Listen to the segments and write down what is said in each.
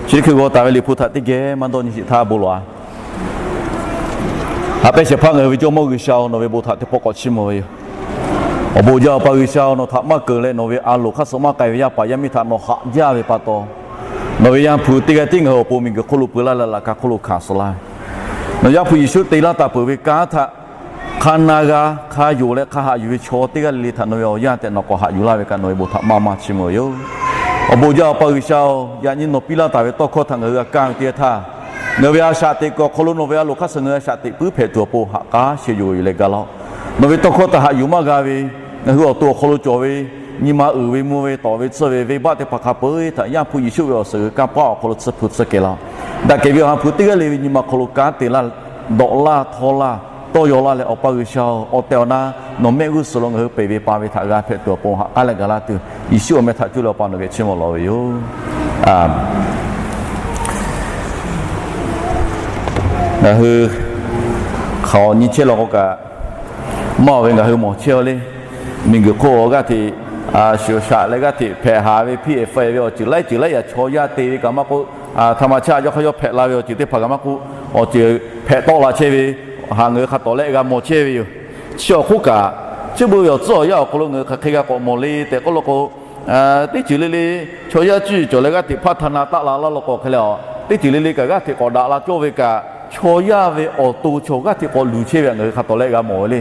Chi hk'e g'aw taˍ ve Liꞈ hpu htaꞈ teˇ geh maˇ dawˇ nyi sheˍ htaˇ bon lawˬ-a. Haꞈ pehnˇ shehˍ hpaˇ ngaˬ hui ve Jawˇmawˇ G'uiˬsha-oˬ, nawˬ ve bon htaꞈ teˇ pawˆ k'awꞈ chiˇ mvuh ve yoˬ. Awˬ bon jaˇ, Awˬ pa G'uiˬsha-oˬ, nawˬ htaꞈ maˇ keunˍ leh nawˬ ve a loˍ hk'aˇ suh maˇ k'ai ve yaˇ paˍ yaˇ miˇ htaꞈ nawˬ haꞈ jaˇ ve pa taw, nawˬ ve Yaˇ hpu teˇ g'aˇ tiˉ ngaˬ hui awˬ pon miˬguiˬ hk'oˆ lo peu laˇ leh laꞈ ka hk'oˆ lo hkanˍ suh laˇ ve, nawˬ Yaˇ hpu Yeˍsuˆ te laˇ taˍ peuˬ ve kanˉ htaꞈ hk'a na g'a hk'a yonˍ leh hk'a haꞈ yuˬ ve chaw teˇ g'aˇ le le htaꞈ nawˬ ve awˬ yanˇ tehꞈ nawˬ k'awꞈ haꞈ yuˬ laˇ ve kaꞈ nawˬ ve bon htaꞈ maˇ maˇ chiˇ mvuh ve yoˬ. Awˬ bon jaˇ, Awˬ pa G'uiˬsha-oˬ, yaꞈ nyi nawˬ piˇ laˇ taˍ ve tawˇ hkawˇ htaꞈ ngaˬ hui g'a kaˇ ve teˇ yanˇ htaˇ, ngaˬ hui ve a shaꞈ teꞈ kuiˬ awˬ hk'aw lo nawˬ ve a loˍ hk'aˇ suh ngaˬ hui a shaꞈ teꞈ puiˉ hpehꞈ tuˬ awˬ pon haꞈ k'aˉ sheh yuˬ yuˬ leh ga laˇ-oˆ. Nawˬ ve tawˇ hkawˇ htaꞈ haꞈ yuˬ maˇ g'a ve, ngaˬ hui awˬ to awˬ hk'aw lo cawˬ ve nyi ma uiˍ ve mvuh ve tawˍ ve tsuhˇ ve venˇbaˆ teˇ hpaˍ hk'a peu-eˬ htaꞈ Yaˇ hpu Yeˍsuˆ ve awˬ suhˍ g'uiˬ kanˇ paˆ awˬ hk'aw lo tsuhˇ hpu tsuhˇ kehˬ laˇ-oˆ. Daꞈ kehˬ ve Awˬ ha hpu teˇ g'aˇ le ve nyi ma hk'aw lo kanˉ te laˇ, dawꞈ laˇ, htawˇ laˇ, tawˇ yaw laˇ leh, Awˬ pa G'uiˬsha-oˬ, awˬ tehˬ awˬ na nawˬ mehˆ g'uˇ suhˍ lo ngaˬ hui peˬ ve pa ve htaꞈ g'a hpehꞈ tuˬ awˬ pon haꞈ k'aˉ leh ga laˇ tuˬ, Yeˍsuˆ awˬ meh htaꞈ cuˇ leh Awˬ pa nawˬ geh chiˇ mvuh lawˬ ve yoˬ. Ngaˬ hui hk'aˬ nyi chehˇ law k'o kaꞈ, maˇ oˬ ve ngaˬ hui mawˬ chehˇ-oˆ le. Miˬguiˬ hk'oˆ g'aˇ hteꞈ shuˍ shaꞈ leh g'aˇ hteꞈ hpehꞈ haˍ ve, hpiˇ-ehˍ faiˍ ve awˬ ceuˬ laiˉ ceuˬ laiˉ yaꞈ chaw yaˇ te ve kaꞈ maˇ k'oˆ, htaˇ ma chaˇ yawˇ hk'aˇ yawˇ hpehꞈ la ve awˬ ceuˬ teˇ hpaˍ kaꞈ maˇ k'oˆ, awˬ ceuˬ hpehꞈ tawˆ la chehˇ ve, haꞈ ngaˬ hui hk'a tawˍ lehˆ g'a mawˬ chehˇ ve yoˬ. Chi awˬ hk'oˆ kaꞈ, chi beuꞈ ve awˬ tcuhˉ awˬ yanˇ awˬ hk'aw lo ngaˬ hui hk'aˬ hk'e g'a k'awꞈ mawˬ le tehꞈ k'oˆ law k'o, teˇ ceuˬ le le chaw yaˇ cuˇ yiˍ cawˬ leh g'aˇ hteꞈ hpaˇ htaˇ na taˆ la laˇ law k'o hk'e leh, teˇ ceuˬ le le kaꞈ g'aˇ hteꞈ k'awꞈ daꞈ la cawˇ ve kaꞈ, chaw yaˇ ve awˬ to chaw g'aˇ hteꞈ k'awꞈ luˬ chehˇ ve htaꞈ ngaˬ hui hk'a tawˍ lehˆ g'a mawˬ ve le.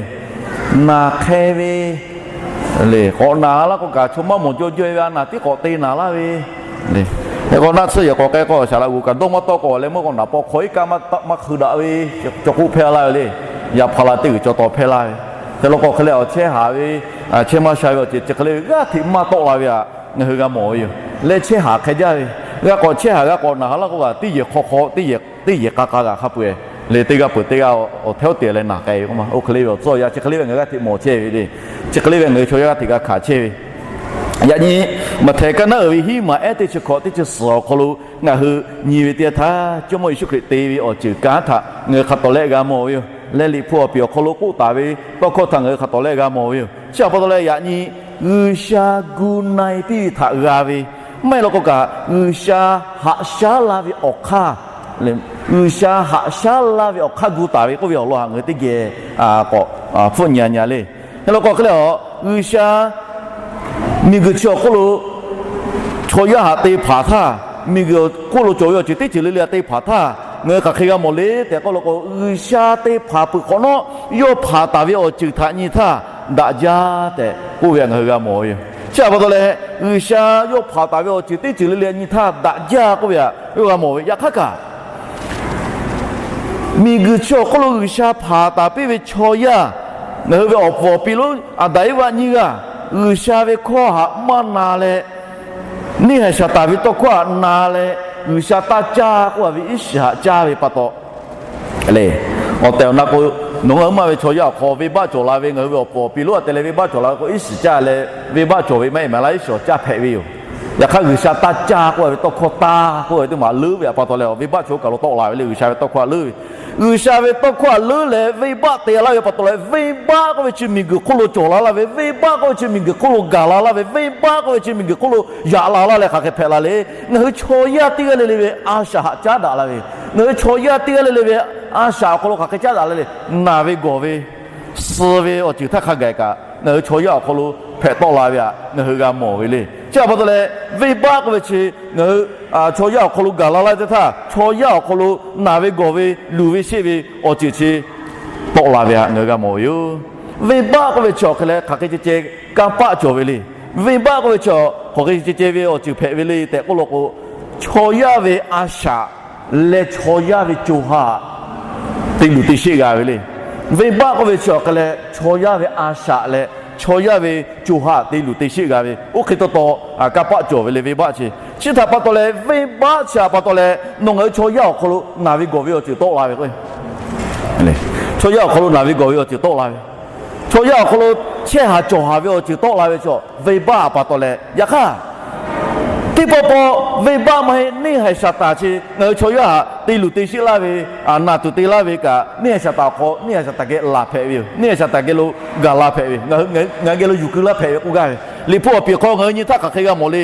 Na hk'e ve le, k'awꞈ naˬ laˇ k'o kaꞈ chaw maˇ mawˬ jaw jaw-e ve a naˬ tiˉ k'awꞈ te naˬ laˇ ve le. Hk'e k'o naˆ tsuhˇ yehˬ k'awꞈ k'ai k'o shaˍ laꞈ g'uˬ kaꞈ dawˇ maˇ tawˆ k'o leh meuˇ k'o naˍ paw hk'aw iˉ kaˆ maˇ hkui daꞈ ve, chaw k'oˆ hpehˇ laˇ ve le. Yaꞈ hpaˍ la teˇ g'uiˬ cawˬ taw hpehˇ laˇ ve. Hk'e law k'o hk'e leh awˬ chehˇ haˍ ve, chehˇ maˇ sha ve awˬ ceuˬ chi hk'e le ve g'aˇ hteꞈ maˇ tawˆ la ve htaꞈ ngaˬ hui g'a mawˬ ve yoˬ. Leh chehˇ haˍ hk'e jaˇ ve, g'a k'awꞈ chehˇ haˍ g'a k'awꞈ naˬ haˍ laˇ k'o kaꞈ teˇ yehˬ hk'aw hk'aw teˇ yehˬ k'aˇ k'aˇ g'a hk'a peu-eˬ le, teˇ g'aˇ peuˬ teˇ g'aˇ awˬ htaꞈ teˇ leh naˬ k'ai ve k'o ma, oˇ hk'e le ve awˬ tcuhˉ awˬ yanˇ chi hk'e le ve ngaˬ hui g'aˇ hteꞈ mawˬ chehˇ ve le. Chi hk'e le ve ngaˬ hui chaw yaˇ g'aˇ hteꞈ g'a hkanˍ chehˇ ve Yaꞈ nyi Maꞈhtehˍ kaˇ naˉ uiˍ ve hiˉ maˬ ehˉ teˇ chi hkawꞈ teˇ chi suhˍ awˬ hk'aw lo ngaˬ hui nyi ve teˇ yanˇ htaˇ, Jawˇmawˇ Yeˍsuˆ Hkriꞈ te ve awˬ ceuˬ kanˉ htaꞈ ngaˬ hui hk'a tawˍ lehˆ g'a mawˬ ve yoˬ. Leh Liꞈ hpu awˬ piˍ awˬ hk'aw lo k'oˆ taˍ ve tawˇ hkawˇ htaꞈ ngaˬ hui hk'a tawˍ lehˆ g'a mawˬ ve yoˬ. Chi htaꞈ pa taw leh yaꞈ nyi G'uiˬsha gu na-e piˇ ve htaꞈ g'a ve, maˇ heˆ law k'o kaꞈ G'uiˬsha haꞈ shaˉ laˇ ve awˬ hk'aˇ, G'uiˬsha haꞈ shaˉ laˇ ve awˬ hk'aˇ gu taˍ ve k'oˆ ve awˬ lawn htaꞈ ngaˬ hui teˇ geh k'awꞈ hpfuhˆ nyi-a nyi-a le. Hk'e law k'o hk'e leh a, G'uiˬsha miˬguiˬ chi awˬ hk'oˆ lo chaw yaˇ htaꞈ te hpanˍ htaˇ, miˬguiˬ hk'oˆ lo cawˬ ve awˬ ceuˬ teˇ ceuˬ le le htaꞈ te hpanˍ htaˇ, ngaˬ hui hk'aˬ hk'e g'a mawˬ le tehꞈ k'oˆ law k'o, G'uiˬsha te hpanˍ peuˬ hk'awꞈ nawˉ, yawˇ hpanˍ taˍ ve awˬ ceuˬ htaꞈ nyi htaˇ daꞈ jaˇ tehꞈ k'oˆ ve htaꞈ ngaˬ hui g'a mawˬ ve yoˬ. Chi htaꞈ pa taw leh, G'uiˬsha yawˇ hpanˍ taˍ ve awˬ ceuˬ teˇ ceuˬ le le htaꞈ nyi htaˇ daꞈ jaˇ k'oˆ ve htaꞈ yawˇ g'a mawˬ ve. Yaꞈ hk'aˇ kaꞈ, miˬguiˬ chi awˬ hk'oˆ lo G'uiˬsha hpanˍ taˍ piˇ ve chaw yaˇ, ngaˬ hui ve awˬ puˍ awˬ pi lonˉ Aˍdanˍ Eˇvaˆ nyiˇ g'aˇ G'uiˬsha ve hkawˇ htaꞈ maˇ na leh, neˇ haiˬ Saˍtanˍ ve tawˇ hkawˇ htaꞈ na leh, G'uiˬsha taˇ caˇ k'oˆ a ve iˉ shiˍ htaꞈ caˇ ve pa taw le. Awˬ tehˬ awˬ na k'o, nawˬ ngaˬ hui maˇ ve chaw yaˇ awˬ hk'aw venˇbaˆ cawˬ la ve, ngaˬ hui ve awˬ puˍ awˬ pi lonˉ a te leh venˇbaˆ cawˬ la ve k'o, iˉ shiˍ caˇ leh venˇbaˆ cawˬ ve maˇ heˆ mehˍ laˇ, iˉ shiˍ awˬ caˇ hpehꞈ ve yoˬ. Yaꞈ hk'aˇ G'uiˬsha taˇ caˇ k'oˆ a ve tawˇ hkawˇ taˇ k'oˆ ve teˇ maˬ leuˉ ve htaꞈ pa taw leh, venˇbaˆ chaw kaˬ lo tawˆ la ve le. G'uiˬsha ve tawˇ hkawˇ htaꞈ leuˉ ve, G'uiˬsha ve tawˇ hkawˇ htaꞈ leuˉ leh venˇbaˆ te laˇ ve pa taw leh, venˇbaˆ k'oˆ ve chi miˬguiˬ hk'oˆ lo cawˬ la laˇ ve, venˇbaˆ k'oˆ ve chi miˬguiˬ hk'oˆ lo gaˬ la laˇ ve, venˇbaˆ k'oˆ ve chi miˬguiˬ hk'oˆ lo yaꞈ la laˇ leh hk'aˬ hk'e hpehꞈ la le. Ngaˬ hui chaw yaˇ teˇ g'aˇ le le ve a shaꞈ htaꞈ caˉ daꞈ la ve, ngaˬ hui chaw yaˇ teˇ g'aˇ le le ve a shaꞈ awˬ hk'aw lo hk'aˬ hk'e caˉ daꞈ la le, naˬ ve gawˬ ve, suh ve awˬ ceuˬ htaˇ hk'a gaˬ kaꞈ ngaˬ hui chaw yaˇ awˬ hk'aw lo hpehꞈ tawˆ la ve htaꞈ ngaˬ hui g'a mawˬ ve le. Chi htaꞈ pa taw leh, venˇbaˆ k'oˆ ve chi ngaˬ hui chaw yaˇ awˬ hk'aw lo gaˬ la laˇ ve teˇ htaˇ, chaw yaˇ awˬ hk'aw lo naˬ ve gawˬ ve, luˬ ve sheˆ ve awˬ ceuˬ chi tawˆ la ve htaꞈ ngaˬ hui g'a mawˬ ve yoˬ. Venˇbaˆ k'oˆ ve chi awˬ hk'e leh hk'aˬ hk'e ceh ceh kanˇ paˆ cawˬ ve le. Venˇbaˆ k'oˆ ve chi hk'aˬ hk'e ceh ceh ve awˬ ceuˬ hpehꞈ ve le tehꞈ k'oˆ law k'o, chaw yaˇ ve a shaꞈ leh chaw yaˇ ve co ha te luˬ te sheˆ g'a ve le. Venˇbaˆ k'oˆ ve chi awˬ hk'e leh chaw yaˇ ve a shaꞈ leh chaw yaˇ ve co ha te luˬ te sheˆ g'a ve, oˇ hk'e taw taw kanˇ paˆ cawˬ ve le venˇbaˆ chi. Chi htaꞈ pa taw leh venˇbaˆ chi htaꞈ pa taw leh nawˬ ngaˬ hui chaw yaˇ awˬ hk'aw lo naˬ ve gawˬ ve awˬ ceuˬ tawˆ la ve k'o, chaw yaˇ awˬ hk'aw lo naˬ ve gawˬ ve awˬ ceuˬ tawˆ la ve, chaw yaˇ awˬ hk'aw lo chehˇ haˍ cawˬ haˍ ve awˬ ceuˬ tawˆ la ve chaw, venˇbaˆ htaꞈ pa taw leh. Yaꞈ hk'aˇ, teˇ pawˆ pawˆ venˇbaˆ maˇ heˆ, neˇ haiˬ Saˍtanˍ chi ngaˬ hui chaw yaˇ htaꞈ te luˬ te sheˆ laˇ ve, naˬ tuˬ te laˇ ve kaꞈ, neˇ haiˬ Saˍtanˍ awˬ hk'aw neˇ haiˬ Saˍtanˍ geh laˬ hpehꞈ ve yoˬ. Neˇ haiˬ Saˍtanˍ geh lo gaˬ la hpehꞈ ve, ngaˬ hui geh lo yuˬ keu laˇ hpehꞈ ve k'oˆ gaˇ ve. Liꞈ hpu awˬ piˍ hk'aw ngaˬ hui nyi htaˇ hk'aˬ hk'e g'a mawˬ le.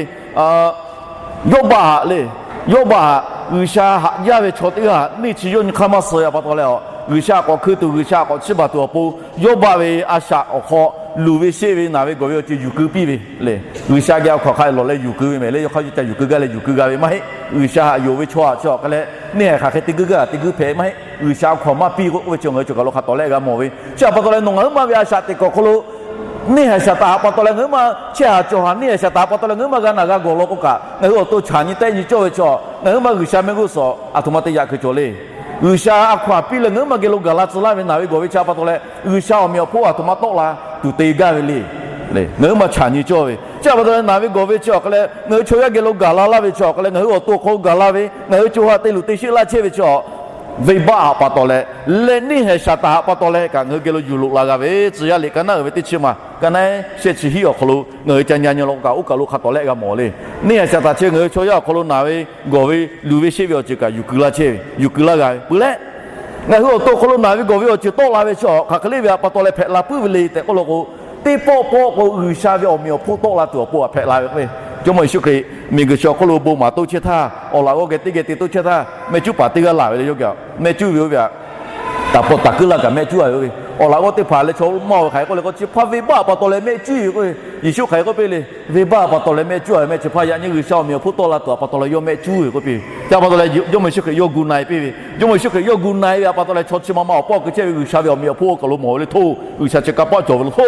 Yawˇbaˆ htaꞈ le, Yawˇbaˆ htaꞈ G'uiˬsha haꞈ jaˇ ve chaw teˇ g'aˇ neˇ chi yawˇ nyi hk'aˇ maˇ suh ve a pa taw leh, G'uiˬsha k'awꞈ hkui tuˬ, G'uiˬsha k'awꞈ chiˇ baˬ tuˬ awˬ pon, Yawˇbaˆ ve a shaꞈ awˬ hk'aw luˬ ve sheˆ ve naˬ ve gawˬ ve awˬ ceuˬ yuˬ keu piˇ ve le. G'uiˬsha geh a hkaw hk'a leh lawˬ leh yuˬ keu ve mehˍ le. Yawˇ hk'aˇ yuˬ ca yuˬ keu gaˇ leh yuˬ keu g'a ve maˇ heˆ. G'uiˬsha htaꞈ yonˍ ve chaw htaꞈ chi awˬ hk'a leh neˇ haiˬ hk'aˬ hk'e te guiˇ gaˇ teˇ guiˇ hpehꞈ maˇ heˆ. G'uiˬsha a hkaw maˇ piˇ k'oˆ ve chi ngaˬ hui cawˬ kaˬ lo hk'a tawˍ leh g'a mawˬ ve. Chi a pa taw leh nawˬ ngaˬ huiˉ ma ve a shaꞈ teꞈ kuiˬ awˬ hk'aw lo neˇ haiˬ shaˍ taˍ a pa taw leh ngaˬ huiˉ ma chehˇ haˍ cawˬ haˍ, neˇ haiˬ shaˍ taˍ a pa taw leh ngaˬ huiˉ ma g'a naˬ g'a gawˬ law k'o kaꞈ, ngaˬ hui awˬ to chaꞈ nyi tehˆ nyi cawˇ ve chi, ngaˬ huiˉ ma G'uiˬsha mehˆ g'uˇ suhˍ aˬ htoꞈ ma te yaꞈ kuiˬ cawˬ le. G'uiˬsha a hkaw anˬ piˇ leh ngaˬ huiˉ ma geh lo gaˬ la tcuh laˇ ve naˬ ve gawˬ ve chi a pa taw leh, G'uiˬsha awˬ meꞈ awˬ hponˇ aˬ htoꞈ ma tawˆ la tuˬ te gaˇ ve le. Ngaˬ huiˉ ma chaꞈ nyi cawˇ ve chi a pa taw leh naˬ ve gawˬ ve chi awˬ hk'a leh ngaˬ hui chaw yaˇ geh lo gaˬ la laˇ ve chi awˬ hk'a leh ngaˬ hui awˬ to awˬ hk'aw lo gaˬ la ve, ngaˬ hui co ha te luˬ te sheˆ laˇ chehˇ ve chi, venˇbaˆ a pa taw leh, leh neˇ haiˬ shaˍ taˍ a pa taw leh kaꞈ ngaˬ hui geh lo yuˬ loꞈ la g'a ve, tcuh yaˇ liꞈ ka naˉ uiˍ ve teˇ chi ma ka naˉ shehˆ chi hiˉ awˬ hk'aw lo ngaˬ hui ca nyi nyi law k'o kaꞈ oˇ kaˬ lo hk'a tawˍ leh g'a mawˬ le. Neˇ haiˬ shaˍ taˍ chi ngaˬ hui chaw yaˇ awˬ hk'aw lo naˬ ve gawˬ ve luˬ ve sheˆ ve awˬ ceuˬ kaꞈ yuˬ keu laˇ chehˇ ve, yuˬ keu laˇ g'a ve peuˬ leh, ngaˬ hui awˬ to awˬ hk'aw lo naˬ ve gawˬ ve awˬ ceuˬ tawˆ la ve chi hk'aˬ hk'e le ve a pa taw leh hpehꞈ la puiˉ ve le tehꞈ k'oˆ law k'o, teˇ pawˆ pawˆ k'o G'uiˬsha ve awˬ meꞈ awˬ hponˇ tawˆ la tuˬ awˬ pon a hpehꞈ la ve k'o, Jawˇmawˇ Yeˍsuˆ Hkriꞈ miˬguiˬ chi awˬ hk'oˆ lo bon maˍ toˇ chehˇ htaˇ, awˬ laꞈ g'awˇ geh teˇ geh te toˇ chehˇ htaˇ, mehˆ cuˉ paˍ teˇ g'aˇ laˬ ve le. Yawˇ geh mehˆ cuˉ ve oˇ ve htaꞈ taˍ pawˆ taˍ kuiˉ laˇ kaꞈ mehˆ cuˉ a ve oˇ ve, awˬ laꞈ g'awˇ teˇ hpaˍ leh chaw maˇ ve hk'aˬ hk'e k'oˆ le k'o, chi hpaˇ venˇbaˆ a pa taw leh mehˆ cuˉ ve k'o, Yeˍsuˆ hk'aˬ hk'e k'oˆ piˇ le. Venˇbaˆ a pa taw leh mehˆ cuˉ a ve mehˆ chi hpaˇ yaꞈ nyi G'uiˬsha awˬ meꞈ awˬ hponˇ tawˆ la tuˬ a pa taw leh yawˇ mehˆ cuˉ ve k'oˆ piˇ ve. Chi a pa taw leh Jawˇmawˇ Yeˍsuˆ Hkriꞈ yawˇ gu na-e piˇ ve. Jawˇmawˇ Yeˍsuˆ Hkriꞈ yawˇ gu na-e ve a pa taw leh chaw chi ma ma awˬ pawˆ keu chehˇ ve G'uiˬsha ve awˬ meꞈ awˬ hponˇ oˇ kaˬ lo mawˬ ve le. Hto, G'uiˬsha chi kanˇ paˆ cawˬ ve lo. Hto,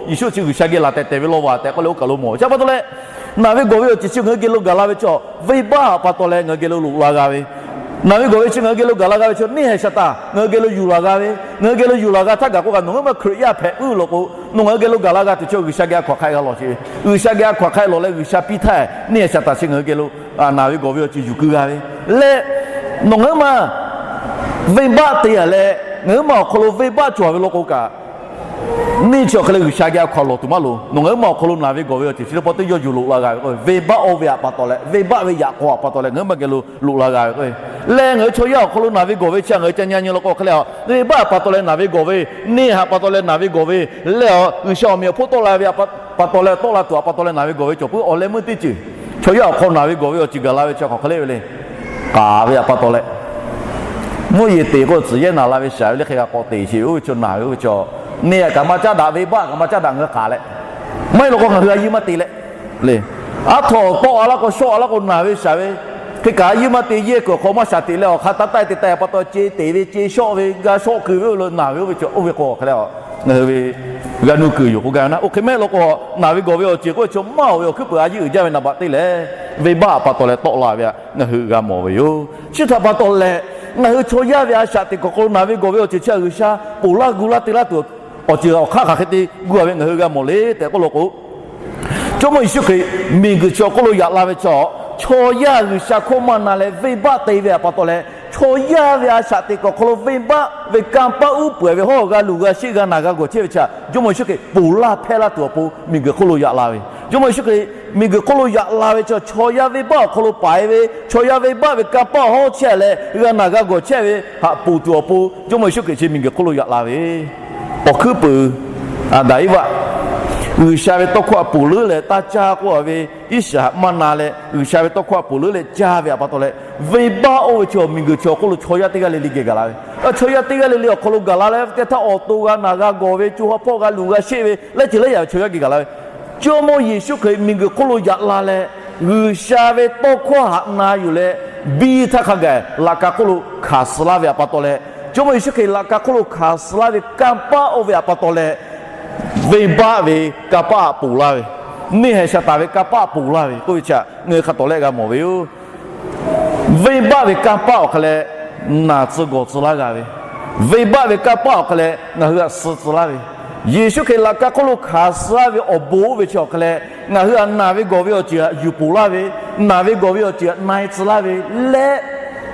Yeˍsuˆ chi G'uiˬsha geh laˬ tehˬ tehˬ ve law va tehꞈ k'oˆ leh oˇ kaˬ lo mawˬ ve. Chi a pa taw leh naˬ ve gawˬ ve awˬ ceuˬ chi ngaˬ hui geh lo gaˬ la ve chi, venˇbaˆ a pa taw leh ngaˬ hui geh lo loꞈ la g'a ve, naˬ ve gawˬ ve chi ngaˬ hui geh lo gaˬ la g'a ve chi, neˇ haiˬ shaˍ taˍ ngaˬ hui geh lo yuˬ laˬ g'a ve, ngaˬ hui geh lo yuˬ laˬ g'a htaˇ gaˬ k'o kaꞈ nawˬ ngaˬ huiˉ ma Hkriꞈ yaˇ hpehꞈ puiˉ ve law k'o, nawˬ ngaˬ hui geh lo gaˬ la g'a tuˬ chi G'uiˬsha geh a hkaw hk'a lawˬ sheˍ ve, G'uiˬsha geh a hkaw hk'a lawˬ leh G'uiˬsha piˇ htaˇ neˇ haiˬ shaˍ taˍ chi ngaˬ hui geh lo naˬ ve gawˬ ve awˬ ceuˬ yuˬ keu g'a ve leh, nawˬ ngaˬ huiˉ ma venˇbaˆ te a leh ngaˬ huiˉ ma awˬ hk'aw lo venˇbaˆ cawˬ ve law k'o kaꞈ, neˇ chi awˬ hk'e leh G'uiˬsha geh a hkaw lawˬ tuˬ maˇ loˍ. Nawˬ ngaˬ huiˉ ma awˬ hk'aw lo naˬ ve gawˬ ve awˬ ceuˬ chi teˇ pawˆ teˇ yawˇ yuˬ loꞈ la g'a ve k'o, venˇbaˆ oˇ ve a pa taw leh, venˇbaˆ ve yaꞈ k'aw a pa taw leh ngaˬ huiˉ ma geh lo loꞈ la g'a ve k'o, leh ngaˬ hui chaw yaˇ awˬ hk'aw lo naˬ ve gawˬ ve chi ngaˬ hui ca nyi nyi law k'o hk'e leh, venˇbaˆ a pa taw leh naˬ ve gawˬ ve, neˇ haiˬ pa taw leh naˬ ve gawˬ ve, leh G'uiˬsha awˬ meꞈ awˬ hponˇ tawˆ la ve pa taw leh tawˆ la tuˬ a pa taw leh naˬ ve gawˬ ve cawˬ puiˉ awˬ leh meuˇ teˇ ceuˬ, chaw yaˇ awˬ hk'aw naˬ ve gawˬ ve awˬ ceuˬ gaˬ la ve chi hk'aˬ hk'e le ve le. K'aˍ ve a pa taw leh, mvuhˇ yeˬ teꞈ k'o tcuhˬ yehˇ naˬ la ve shaˍ ve le hk'e g'a k'awꞈ teꞈ sheˍ ve oˇ ve chaw naˬ ve oˇ ve chaw, neˇ haiˬ kaꞈ maˇ caˉ daꞈ, venˇbaˆ kaꞈ maˇ caˉ daꞈ, ngaˬ hui k'aˍ leh, maˇ heˆ law k'o ngaˬ hui a yeˇ maˇ te leh le. Aˉ htaw tawˆ a laˇ k'o shawˆ a laˇ k'o naˬ ve shaˍ ve, hk'e kaꞈ a yeˇ maˇ te, yehˇ kuiˬ awˬ hk'aw maˇ shaˍ teꞈ leh awˬ hk'aˇ taˇ taˇ te taˇ a pa taw ce teꞈ ve, ce shawˆ ve, g'a shawˆ keu ve oˇ lo naˬ ve oˇ ve chaw oˇ ve k'o hk'e leh, ngaˬ hui ve g'a nuˇ kuiˬ yoˬ k'oˆ gaˇ ve naˉ. Oˇ hk'e maˇ heˆ law k'o, naˬ ve gawˬ ve awˬ ceuˬ k'oˆ ve chaw maˇ oˬ ve awˬ hkuiˉ peuˬ a yeˇ uiˍ jaˇ ve naˍ baꞈ te leh, venˇbaˆ a pa taw leh tawˆ la ve htaꞈ ngaˬ hui g'a mawˬ ve yoˬ. Chi htaꞈ pa taw leh, ngaˬ hui chaw yaˇ ve a shaꞈ teꞈ kuiˬ awˬ hk'aw lo naˬ ve gawˬ ve awˬ ceuˬ chi G'uiˬsha ponˬ laˇ gu laˇ te laˇ tuˬ awˬ ceuˬ awˬ hk'aˇ hk'aˬ hk'e te gu a ve ngaˬ hui g'a mawˬ le tehꞈ k'oˆ law k'o, Jawˇmawˇ Yeˍsuˆ Hkriꞈ miˬguiˬ chi awˬ hk'oˆ lo yaꞈ la ve chi, chaw yaˇ G'uiˬsha hkawˇ maˇ na leh venˇbaˆ te ve a pa taw leh, chaw yaˇ ve a shaꞈ teꞈ kuiˬ awˬ hk'aw lo venˇbaˆ ve kanˇ paˆ uˉ peunˍ ve hawˉ g'a luˬ g'a sheˆ g'a naˬ g'a gawˬ chehˇ ve chi, Jawˇmawˇ Yeˍsuˆ Hkriꞈ ponˬ laˇ hpehˇ laˇ tuˬ awˬ pon miˬguiˬ hk'oˆ lo yaꞈ la ve. Jawˇmawˇ Yeˍsuˆ Hkriꞈ miˬguiˬ hk'oˆ lo yaꞈ la ve chi, chaw yaˇ venˇbaˆ awˬ hk'aw lo paiˍ ve, chaw yaˇ venˇbaˆ ve kanˇ paˆ hawˉ chehˇ leh g'a naˬ g'a gawˬ chehˇ ve htaꞈ ponˬ tuˬ awˬ pon Jawˇmawˇ Yeˍsuˆ Hkriꞈ chi miˬguiˬ hk'oˆ lo yaꞈ la ve. Awˬ hkuiˉ peuˬ Aˍdanˍ Eˇvaꞈ G'uiˬsha ve tawˇ hkawˇ htaꞈ ponˬ leuˉ leh taˇ caˇ k'oˆ a ve, Iˉsaˍreˍhtuˆ maˇ na leh G'uiˬsha ve tawˇ hkawˇ htaꞈ ponˬ leuˉ leh caˇ ve a pa taw leh, venˇbaˆ oˇ ve chi miˬguiˬ chi awˬ hk'oˆ lo chaw yaˇ teˇ g'aˇ le le geh gaˬ la ve. Chaw yaˇ teˇ g'aˇ le le awˬ hk'aw lo gaˬ la leh teˇ htaˇ awˬ to g'a naˬ g'a gawˬ ve, co ha hpawˇ g'a luˬ g'a sheˆ ve, laiˉ ceuˬ laiˉ yaꞈ ve chaw yaˇ geh gaˬ la ve. Jawˇmawˇ Yeˍsuˆ Hkriꞈ miˬguiˬ hk'oˆ lo yaꞈ la leh, G'uiˬsha ve tawˇ hkawˇ htaꞈ na yuˬ leh, biˇ htaˇ hk'a gaˬ laꞈ ka hk'oˆ lo hkanˍ suh laˇ ve a pa taw leh, Jawˇmawˇ Yeˍsuˆ Hkriꞈ laꞈ ka hk'oˆ lo hkanˍ suh laˇ ve kanˇ paˆ oˇ ve a pa taw leh, venˇbaˆ ve kanˇ paˆ htaꞈ ponˬ laˇ ve, neˇ haiˬ shaˍ taˍ ve kanˇ paˆ htaꞈ ponˬ laˇ ve k'oˆ ve chi htaꞈ ngaˬ hui hk'a tawˍ lehˆ g'a mawˬ ve yoˬ. Venˇbaˆ ve kanˇ paˆ awˬ hk'a leh naˬ tcuh gawˬ tcuh laˇ g'a ve, venˇbaˆ ve kanˇ paˆ awˬ hk'a leh ngaˬ hui htaꞈ suh tcuh laˇ ve, Yeˍsuˆ Hkriꞈ laꞈ ka hk'oˆ lo hkanˍ suh laˇ ve awˬ bon oˇ ve chi awˬ hk'a leh ngaˬ hui htaꞈ naˬ ve gawˬ ve awˬ ceuˬ htaꞈ yuˬ ponˬ laˇ ve, naˬ ve gawˬ ve awˬ ceuˬ htaꞈ na-e tcuh laˇ ve leh,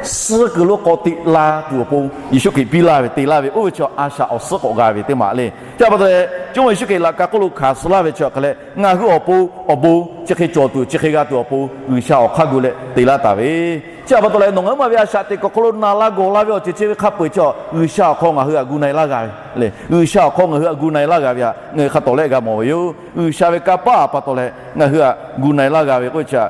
suh kuiˬ lo k'awꞈ teꞈ la tuˬ awˬ pon Yeˍsuˆ Hkriꞈ piˇ laˇ ve te laˇ ve oˇ ve chi a shaꞈ awˬ suhˉ k'awꞈ g'a ve teˇ maˬ le. Chi a pa taw leh, Jawˇmawˇ Yeˍsuˆ Hkriꞈ laꞈ ka hk'oˆ lo hkanˍ suh laˇ ve chi awˬ hk'a leh ngaˬ hui awˬ pon awˬ bon chi hk'e cawˬ tuˬ chi hk'e g'a tuˬ awˬ pon G'uiˬsha awˬ hk'aˇ gu leh te laˇ taˍ ve. Chi a pa taw leh nawˬ ngaˬ huiˉ ma ve a shaꞈ teꞈ kuiˬ awˬ hk'aw lo naˬ la gawˬ la ve awˬ ceuˬ chi ve hk'a peu-eˬ chi G'uiˬsha awˬ hk'aw ngaˬ hui htaꞈ gu na-e laˇ g'a ve le. G'uiˬsha awˬ hk'aw ngaˬ hui htaꞈ gu na-e laˇ g'a ve htaꞈ ngaˬ hui hk'a tawˍ lehˆ g'a mawˬ ve yoˬ. G'uiˬsha ve kanˇ paˆ a pa taw leh ngaˬ hui htaꞈ gu na-e laˇ g'a ve k'oˆ ve chi htaꞈ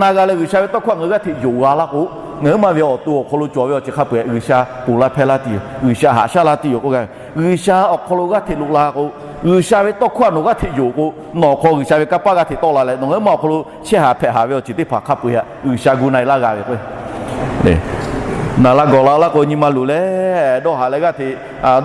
na g'a leh G'uiˬsha ve tawˇ hkawˇ htaꞈ ngaˬ hui g'aˇ hteꞈ yonˍ g'a laˇ k'o, ngaˬ huiˉ ma ve awˬ to awˬ hk'aw lo cawˬ ve awˬ ceuˬ hk'a peu-eˬ G'uiˬsha ponˬ laˇ hpehˇ laˇ tuˬ yoˬ. G'uiˬsha haꞈ shaˉ laˇ tuˬ yoˬ k'oˆ gaˇ ve. G'uiˬsha awˬ hk'aw lo g'aˇ hteꞈ loꞈ la k'o, G'uiˬsha ve tawˇ hkawˇ htaꞈ nawˬ g'aˇ hteꞈ yonˍ k'o, nawˬ awˬ hk'aw G'uiˬsha ve kanˇ paˆ g'aˇ hteꞈ tawˆ la leh, nawˬ ngaˬ huiˉ ma awˬ hk'aw lo chehˇ haˍ hpehꞈ haˍ ve awˬ ceuˬ teˇ hpaˍ hk'a peu-eˬ htaꞈ G'uiˬsha gu na-e laˇ g'a ve k'o, na laˇ gawˬ la laˇ k'o nyi ma luˬ leh dawˇ haˍ leh g'aˇ hteꞈ,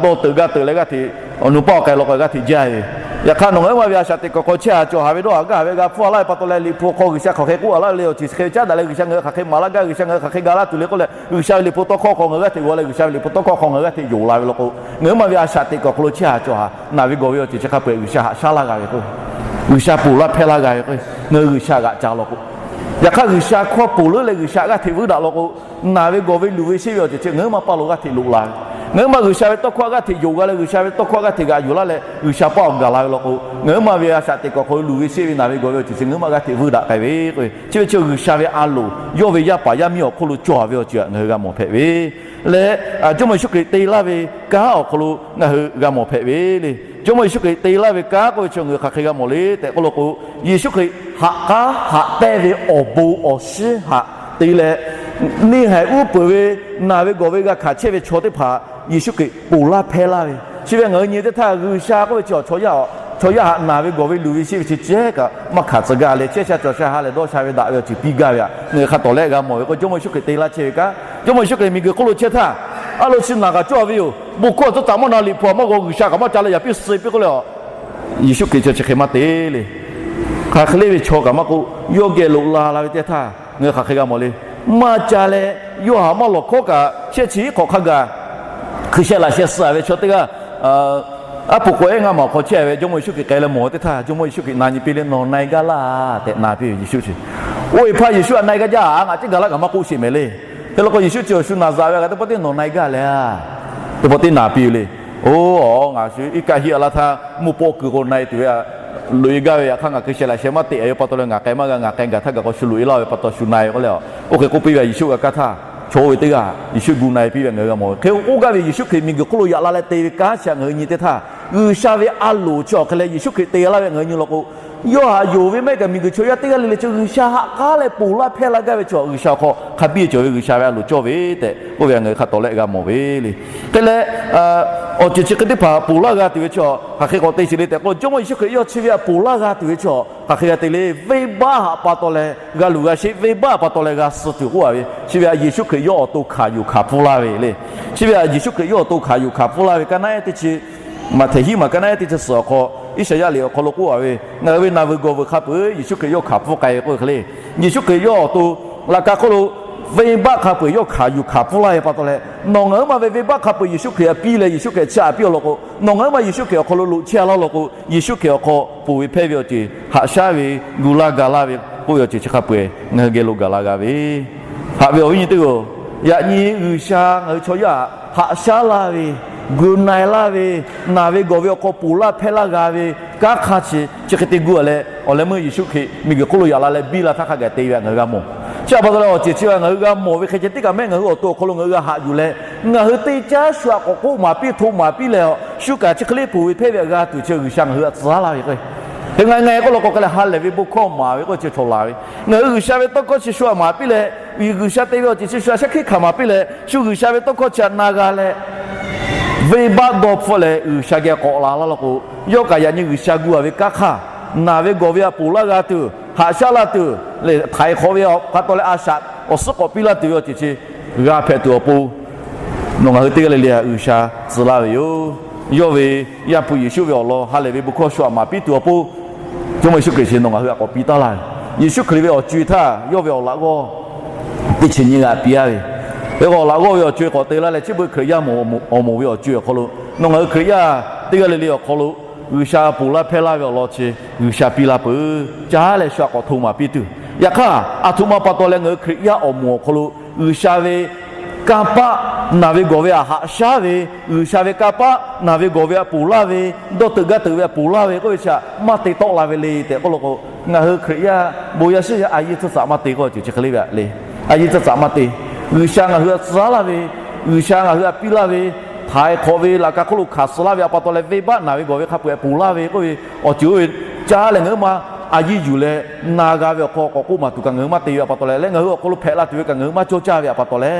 dawˇ teuꞈ gaˇ teuꞈ leh g'aˇ hteꞈ, awˬ nu paˆ awˬ k'ai law k'o g'aˇ hteꞈ jaˇ ve. Yaꞈ hk'aˇ, nawˬ ngaˬ huiˉ ma ve a shaꞈ teꞈ kaˬ hk'aw chehˇ haˍ cawˬ haˍ ve dawˇ haˍ gaˇ haˍ ve g'a hpfuhˇ a laˇ ve pa taw leh, Liꞈ hpu hk'aw G'uiˬsha hk'aˬ hk'e k'oˆ a laˇ ve le awˬ ceuˬ chi hk'e ve caˉ daꞈ leh, G'uiˬsha ngaˬ hui hk'aˬ hk'e maˍ laˇ gaˇ, G'uiˬsha ngaˬ hui hk'aˬ hk'e ga laˇ tuˬ le k'oˆ leh, G'uiˬsha ve Liꞈ hpu tawˇ hkawˇ hk'aw ngaˬ hui g'aˇ hteꞈ g'aw leh, G'uiˬsha ve Liꞈ hpu tawˇ hkawˇ hk'aw ngaˬ hui g'aˇ hteꞈ yonˍ la ve law k'o, ngaˬ huiˉ ma ve a shaꞈ teꞈ kaˬ awˬ hk'aw lo chehˇ haˍ cawˬ haˍ naˬ ve gawˬ ve awˬ ceuˬ chi hk'a peu-eˬ G'uiˬsha haꞈ shaˉ laˇ g'a ve k'o, G'uiˬsha ponˬ laˇ hpehˇ laˇ g'a ve k'o, ngaˬ hui G'uiˬsha g'aꞈ ca law k'o, yaꞈ hk'aˇ G'uiˬsha hkawˇ ponˬ leuˉ leh G'uiˬsha g'aˇ hteꞈ vuiˇ daꞈ law k'o, naˬ ve gawˬ ve luˬ ve sheˆ ve awˬ ceuˬ chi ngaˬ huiˉ ma paˇ lo g'aˇ hteꞈ loꞈ la ve, ngaˬ huiˉ ma G'uiˬsha ve tawˇ hkawˇ g'aˇ hteꞈ yonˍ g'a leh, G'uiˬsha ve tawˇ hkawˇ g'aˇ hteꞈ g'aꞈ yuˬ laˇ leh, G'uiˬsha paˇ awˬ gaˬ la ve law k'o, ngaˬ huiˉ ma ve a shaꞈ teꞈ kaˬ awˬ hk'aw lo luˬ ve sheˆ ve naˬ ve gawˬ ve awˬ ceuˬ chi ngaˬ huiˉ ma g'aˇ hteꞈ vuiˇ daꞈ k'ai ve k'o, chi ve chi G'uiˬsha ve a loˍ yawˇ ve yaˇ paˍ yaˇ miˇ awˬ hk'oˆ lo cawˬ ve awˬ ceuˬ ngaˬ hui g'a mawˬ hpehꞈ ve leh, Jawˇmawˇ Yeˍsuˆ Hkriꞈ te laˇ ve kanˉ awˬ hk'aw lo ngaˬ hui g'a mawˬ hpehꞈ ve le. Jawˇmawˇ Yeˍsuˆ Hkriꞈ te laˇ ve kanˉ k'oˆ ve chi ngaˬ hui hk'aˬ hk'e g'a mawˬ le tehꞈ k'oˆ law k'o, Yeˍsuˆ Hkriꞈ haꞈ k'aˉ haꞈ pehnˇ ve awˬ bon awˬ shinˉ haꞈ te leh, neˇ haiˬ uˉ peunˍ ve naˬ ve gawˬ ve g'a hkanˍ chehˇ ve chaw teˇ hpaˍ Yeˍsuˆ Hkriꞈ ponˬ laˇ hpehˇ laˇ ve, chi ve ngaˬ hui nyi teˇ htaˇ G'uiˬsha k'oˆ ve chi awˬ chaw yaˇ, chaw yaˇ haꞈ naˬ ve gawˬ ve luˬ ve sheˆ ve chi ceh kaꞈ maˇ hkanˍ tcuh gaˇ leh, chehˇ sha cawˬ sha ha lehˬ dawˇ sha ve daꞈ ve awˬ ceuˬ piˇ gaˇ ve htaꞈ ngaˬ hui hk'a tawˍ lehˆ g'a mawˬ ve k'o, Jawˇmawˇ Yeˍsuˆ Hkriꞈ te laˇ chehˇ ve kanˉ, Jawˇmawˇ Yeˍsuˆ Hkriꞈ miˬguiˬ hk'oˆ lo chehˇ htaˇ, a lo chi naˬ kaꞈ cawˇ ve yoˬ, bon hkawˇ tcuhˉ taˍ maˇ na, Liꞈ hpu a maˇ g'aw, G'uiˬsha kaꞈ maˇ ca leh yaꞈ piˇ suh piˇ k'oˆ leh, Yeˍsuˆ Hkriꞈ chi chi hk'e maˇ te le. Hk'aˬ hk'e le ve chaw kaꞈ maˇ k'oˆ, yawˇ geh loꞈ la la ve teˇ htaˇ ngaˬ hui hk'aˬ hk'e g'a mawˬ le. Maˇ ca leh, yawˇ haꞈ maˇ lawˬ hkawˉ kaꞈ shehˆ chi hk'awꞈ hk'a gaˬ hkui sheh laꞈ sheh suh ve chaw teˇ g'aˇ, aˉ poꞈ k'awꞈ ehˉ ngaˇ maˬ awˬ hk'aw chehˇ ve Jawˇmawˇ Yeˍsuˆ Hkriꞈ k'ai leh mawˬ ve teˇ htaˇ, Jawˇmawˇ Yeˍsuˆ Hkriꞈ na nyi piˇ leh, Nawˬ na-e gaˇ laˇ tehꞈ na piˇ ve Yeˍsuˆ chi. Oˇ ve hpaˇ Yeˍsuˆ htaꞈ na-e gaˇ jaˇ, a, ngaˬ ceˉ gaˬ laˇ kaꞈ maˇ k'oˆ sheˍ mehˍ le. Hk'e law k'o, Yeˍsuˆ chi awˬ shu naˬ zaꞈ ve htaꞈ teˇ pawˆ teˇ nawˬ na-e gaˇ le a, teˇ pawˆ teˇ na piˇ ve le. Oˇ, ngaˬ shu iˉ kaˆ hiˆ a laˇ htaˇ mvuhˇ pawˆ kuiˬ k'o na-e tuˬ ve, loꞈ-e gaˇ ve, yaꞈ hk'aˇ ngaˬ hkui sheh laꞈ sheh maˇ teꞈ a ve pa taw leh ngaˬ k'ai maˇ g'a, ngaˬ k'ai gaˬ htaˇ gaˬ k'o shu loꞈ-e laˇ ve pa taw shu na-e k'oˆ leh, oˇ hk'e k'oˆ piˇ ve Yeˍsuˆ g'a kaˇ htaˇ, chaw oˇ ve teˇ g'aˇ Yeˍsuˆ gu na-e piˇ ve ngaˬ hui g'a mawˬ ve. Hk'e k'oˆ gaˇ ve Yeˍsuˆ Hkriꞈ miˬguiˬ hk'oˆ lo yaꞈ la leh te ve kanˉ chi htaꞈ ngaˬ hui nyi teˇ htaˇ, G'uiˬsha ve a loˍ chi awˬ hk'e leh Yeˍsuˆ Hkriꞈ te laˇ ve ngaˬ hui nyi law k'o, yawˇ haꞈ yonˍ ve maˇ heˆ kaꞈ miˬguiˬ chaw yaˇ teˇ g'aˇ le le chi G'uiˬsha haꞈ k'aˉ leh ponˬ laˇ hpehˇ laˇ gaˇ ve chaw, G'uiˬsha awˬ hk'aw hk'a biˇ cawˬ ve G'uiˬsha ve a loˍ cawˇ ve tehꞈ k'oˆ ve htaꞈ ngaˬ hui hk'a tawˍ lehˆ g'a mawˬ ve le. Hk'e leh, awˬ ceuˬ chi hk'e teˇ hpaˍ ponˬ laˇ g'a tuˬ ve chaw hk'aˬ hk'e k'awꞈ te sheˍ le tehꞈ k'o, Jawˇmawˇ Yeˍsuˆ Hkriꞈ yawˇ chi ve htaꞈ ponˬ laˇ g'a tuˬ ve chaw hk'aˬ hk'e g'a te le. Venˇbaˆ htaꞈ pa taw leh g'a luˬ g'a sheˆ, venˇbaˆ htaꞈ pa taw leh g'a suh tuˬ k'oˆ a ve, chi ve htaꞈ Yeˍsuˆ Hkriꞈ yawˇ awˬ to hkanˍ yuˬ hkanˍ pfuhˇ laˇ ve le. Chi ve htaꞈ Yeˍsuˆ Hkriꞈ yawˇ awˬ to hkanˍ yuˬ hkanˍ pfuhˇ laˇ ve ka naˉ ehˉ teˇ chi, Maꞈhtehˍ hiˆ maˬ ka naˉ ehˉ teˇ chi suhˍ awˬ hk'aw, Iˉsaˍyaˆ liꞈ awˬ hk'aw lo k'oˆ a ve, ngaˬ hui ve naˬ vuiˬ gawˬ vuiˬ hk'a peu-eˬ Yeˍsuˆ Hkriꞈ yawˇ hkanˍ pfuhˇ k'ai ve k'oˆ hk'e le. Yeˍsuˆ Hkriꞈ yawˇ awˬ to laꞈ ka hk'oˆ lo venˇbaˆ hk'a peu-eˬ yawˇ hkanˍ yuˬ hkanˍ pfuhˇ laˇ ve pa taw leh, nawˬ ngaˬ huiˉ ma ve venˇbaˆ hk'a peu-eˬ Yeˍsuˆ Hkriꞈ htaꞈ piˇ leh Yeˍsuˆ Hkriꞈ chiˇ aꞈ piˇ-a law k'o, nawˬ ngaˬ huiˉ ma Yeˍsuˆ Hkriꞈ awˬ hk'aw lo loꞈ chehˇ-a laˇ law k'o, Yeˍsuˆ Hkriꞈ awˬ hk'aw ponˬ ve hpehˇ ve awˬ ceuˬ haꞈ shaˉ ve gu laˇ ga laˇ ve k'oˆ ve awˬ ceuˬ chi hk'a peu-eˬ ngaˬ hui geh lo gaˬ la g'a ve, haꞈ ve awˬ viˉ nyi teˇ-oˬ, yaꞈ nyi G'uiˬsha ngaˬ hui chaw yaˇ haꞈ shaˉ laˇ ve, gu na-e laˇ ve, naˬ ve gawˬ ve awˬ hk'aw ponˬ laˇ hpehˇ laˇ g'a ve kanˉ hk'aˇ chi chi hk'e te gu-a leh, awˬ leh meuˇ Yeˍsuˆ Hkriꞈ miˬguiˬ hk'oˆ lo yaꞈ la leh biˇ la htaˇ hk'a gaˬ te ve htaꞈ ngaˬ hui g'a mawˬ. Chi htaꞈ pa taw leh awˬ ceuˬ chi htaꞈ ngaˬ hui g'a mawˬ ve hk'e ceh tiˉ kaꞈ mehˆ ngaˬ hui awˬ to awˬ hk'aw lo ngaˬ hui g'a haꞈ yuˬ leh, ngaˬ hui teˇ caˉ shu htaꞈ k'awꞈ k'oˆ maˍ piˇ hto maˍ piˇ leh, shu kaꞈ chi hk'e le ponˬ ve hpehˇ ve htaꞈ g'a tuˬ chi G'uiˬsha ngaˬ hui htaꞈ tcuh laˇ ve k'o, hk'e ngaˬ ngaˬ k'oˆ law k'o hk'e leh ha lehˬ ve bon hkawˇ maˍ ve k'oˆ chi chaw la ve, ngaˬ hui G'uiˬsha ve tawˇ hkawˇ chi shu htaꞈ maˍ piˇ leh, G'uiˬsha te ve awˬ ceuˬ chi shu htaꞈ shaˉ hkiˆ hkanˍ maˍ piˇ leh, shu G'uiˬsha ve tawˇ hkawˇ chi htaꞈ na g'a leh, venˇbaˆ dawˇ hpfuhˆ leh G'uiˬsha geh k'awꞈ la laˇ law k'o, yawˇ kaꞈ yaꞈ nyi G'uiˬsha gu-a ve kanˉ hk'aˇ, naˬ ve gawˬ ve htaꞈ ponˬ laˇ g'a tuˬ, haꞈ shaˉ laˇ tuˬ, htaiˍ hk'awꞈ ve hk'a taw leh a shaꞈ awˬ suhˉ k'awꞈ piˇ laˇ tuˬ ve awˬ ceuˬ chi g'a hpehꞈ tuˬ awˬ pon, nawˬ ngaˬ hui teˇ g'aˇ le le htaꞈ G'uiˬsha tcuh laˇ ve yoˬ. Yawˇ ve Yaˇ hpu Yeˍsuˆ ve awˬ lawn ha lehˬ ve bon hkawˇ shu htaꞈ maˍ piˇ tuˬ awˬ pon, Jawˇmawˇ Yeˍsuˆ Hkriꞈ chi nawˬ ngaˬ hui htaꞈ k'awꞈ piˇ taˉ laˇ ve, Yeˍsuˆ Hkriꞈ ve awˬ co-e htaˇ yawˇ ve awˬ laꞈ g'awˇ teˇ chi nyiˇ g'aꞈ piˇ-a ve, hk'e k'o awˬ laꞈ g'awˇ ve awˬ co-e k'awꞈ te laˇ leh, chi beuꞈ Hkriꞈ yaˇ awˬ moˍ ve awˬ co-e awˬ hk'aw lo, nawˬ ngaˬ hui Hkriꞈ yaˇ teˇ g'aˇ le le awˬ hk'aw lo G'uiˬsha ponˬ laˇ hpehˇ laˇ ve awˬ lawn chi G'uiˬsha piˇ laˇ peuˬ. Caˉ leh shu htaꞈ k'awꞈ hto maˍ piˇ tuˬ, yaꞈ hk'aˇ aˬ htoꞈ ma pa taw leh ngaˬ hui Hkriꞈ yaˇ awˬ moˍ awˬ hk'aw lo G'uiˬsha ve kanˇ paˆ, naˬ ve gawˬ ve htaꞈ haꞈ shaˉ ve, G'uiˬsha ve kanˇ paˆ naˬ ve gawˬ ve htaꞈ ponˬ laˇ ve, dawˇ teuꞈ gaˇ teuꞈ ve htaꞈ ponˬ laˇ ve k'oˆ ve chi htaꞈ maˇ te tawˆ la ve le tehꞈ k'oˆ law k'o, ngaˬ hui Hkriꞈ yaˇ bon yaˇ shiˉ yaˇ a yiˇ tcuhˇ tcuhꞈ maˇ te k'oˆ ceuˬ chi hk'e le ve le. A yiˇ tcuhˇ tcuhꞈ maˇ te. G'uiˬsha ngaˬ hui htaꞈ tcuh laˇ ve, G'uiˬsha ngaˬ hui htaꞈ piˇ laˇ ve, htaiˍ hk'awꞈ ve laꞈ ka hk'oˆ lo hkanˍ suh laˇ ve htaꞈ pa taw leh venˇbaˆ naˬ ve gawˬ ve hk'a peu-eˬ ponˬ laˇ ve k'oˆ ve awˬ ceuˬ oˇ ve caˉ leh ngaˬ hui maˇ a yiˇ yuˬ leh na g'a ve awˬ hk'aw k'awꞈ k'oˆ maˍ tuˬ kaꞈ ngaˬ hui maˇ te ve htaꞈ pa taw leh, leh ngaˬ hui awˬ hk'aw lo hpehꞈ la tuˬ ve kaꞈ ngaˬ hui maˇ cawˇ caˇ ve htaꞈ pa taw leh,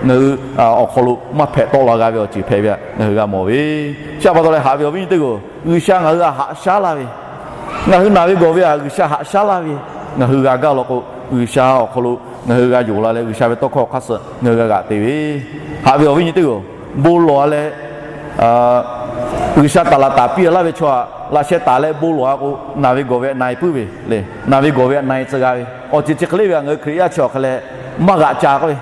ngaˬ hui awˬ hk'aw lo maˇ hpehꞈ tawˆ la g'a ve awˬ ceuˬ hpehꞈ ve htaꞈ ngaˬ hui g'a mawˬ ve. Chi htaꞈ pa taw leh haꞈ ve awˬ viˉ nyi teˇ g'aˇ, G'uiˬsha ngaˬ hui htaꞈ haꞈ shaˉ laˇ ve, ngaˬ hui naˬ ve gawˬ ve htaꞈ G'uiˬsha haꞈ shaˉ laˇ ve, ngaˬ hui g'a gaˇ law k'o, G'uiˬsha awˬ hk'aw lo ngaˬ hui g'a yonˍ la leh G'uiˬsha ve tawˇ hkawˇ awˬ hk'aˇ suh ngaˬ hui g'a g'aꞈ te ve, haꞈ ve awˬ viˉ nyi teˇ g'aˇ, bon lawˬ-a leh G'uiˬsha taˍ laˍ taˍ piˇ laˇ ve chaw htaꞈ laꞈ sheh taˍ leh bon lawˬ a k'o, naˬ ve gawˬ ve a na-e puiˉ ve le. Naˬ ve gawˬ ve a na-e tcuh g'a ve, awˬ ceuˬ chi hk'e le ve htaꞈ ngaˬ hui Hkriꞈ yaˇ chi awˬ hk'e leh maˇ g'aꞈ ca k'oˆ ve,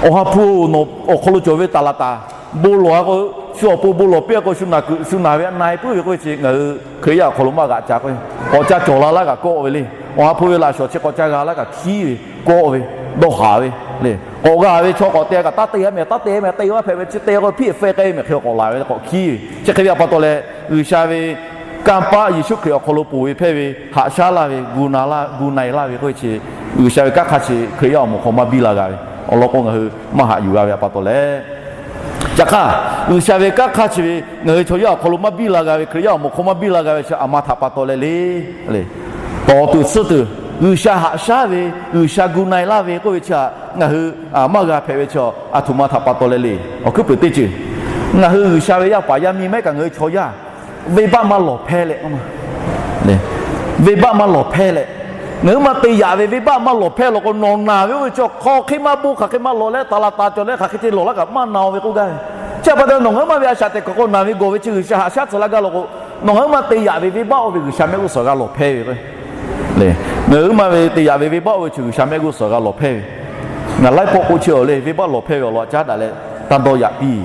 Awˬ ha hpu-oˬ, nawˬ awˬ hk'aw lo cawˬ ve taˍ laˍ taˍ bon lawˬ a k'o, shu awˬ pon bon lawˬ piˇ a k'o, shu naˬ kuiˬ shu naˬ ve a na-e puiˉ ve k'oˆ ve chi ngaˬ hui Hkriꞈ yaˇ awˬ hk'aw lo maˇ g'aꞈ ca k'oˆ ve, k'awꞈ ca cawˬ la laˇ kaꞈ kawˆ ve le. Awˬ ha hpu ve laꞈ shawnˍ chi k'awꞈ ca g'a laˇ kaꞈ hkiˉ ve, kawˆ ve, dawˇ haˍ ve le. K'awꞈ g'a ve chaw k'awꞈ te kaꞈ, taˇ te-a mehˍ, taˇ te mehˍ, te maˇ hpehꞈ ve chi te k'o hpiˇ feh k'ai ve mehˍ hk'e k'awꞈ laˬ ve k'awꞈ hkiˉ ve. Chi hk'e ve a pa taw leh, G'uiˬsha ve kanˇ paˆ Yeˍsuˆ Hkriꞈ awˬ hk'aw lo ponˬ ve hpehˇ ve haꞈ shaˉ laˇ ve, gu na laˇ, gu na-e laˇ ve k'oˆ ve chi, G'uiˬsha ve kanˉ hk'aˇ chi Hkriꞈ yaˇ awˬ moˍ hk'aw maˇ biˇ la g'a ve, awˬ lawn k'o ngaˬ hui maˇ haꞈ yuˬ g'a ve a pa taw leh, ca hk'aˇ, G'uiˬsha ve kanˉ hk'aˇ chi ve ngaˬ hui chaw yaˇ awˬ hk'aw lo maˇ biˇ la g'a ve, Hkriꞈ yaˇ awˬ moˍ hk'aw maˇ biˇ la g'a ve chi a ma htaꞈ pa taw leh le. Tawˍ tuˬ tsuhˇ tuˬ, G'uiˬsha haꞈ shaˉ ve, G'uiˬsha gu na-e laˇ ve k'oˆ ve chi htaꞈ ngaˬ hui maˇ g'a hpehꞈ ve chi, a htoꞈ ma htaꞈ pa taw leh le. Awˬ hkuiˉ puiˍ teˇ ceuˬ, ngaˬ hui G'uiˬsha ve yaˇ paˍ yaˇ miˇ maˇ heˆ kaꞈ ngaˬ hui chaw yaˇ venˇbaˆ maˇ lawˬ hpehˇ leh, venˇbaˆ maˇ lawˬ hpehˇ leh, ngaˬ hui maˇ te yaꞈ ve venˇbaˆ maˇ lawˬ hpehˇ law k'o, nawˬ naˬ ve oˇ ve chi hk'aw hk'e maˇ bon hk'aˬ hk'e maˇ lawˬ leh taˍ laˍ taˍ cawˬ leh hk'aˬ hk'e te lawˬ laˇ kaꞈ maˇ na-o ve k'oˆ gaˇ ve. Chi a pa taw nawˬ ngaˬ hui maˇ ve a shaꞈ teꞈ kuiˬ hk'aw naˬ ve gawˬ ve chi G'uiˬsha haꞈ shaˉ tcuh laˇ gaˇ law k'o, nawˬ ngaˬ hui maˇ te yaꞈ ve venˇbaˆ oˇ ve G'uiˬsha mehˆ g'uˇ suhˍ g'a lawˬ hpehˇ ve k'o, ngaˬ hui maˇ ve te yaꞈ ve venˇbaˆ oˇ ve chi G'uiˬsha mehˆ g'uˇ suhˍ g'a lawˬ hpehˇ ve. Ngaˬ laiˉ pawˆ k'o chi awˬ le, venˇbaˆ lawˬ hpehˇ ve awˬ lawn caˉ daꞈ leh taˇ dawˇ yaꞈ piˇ.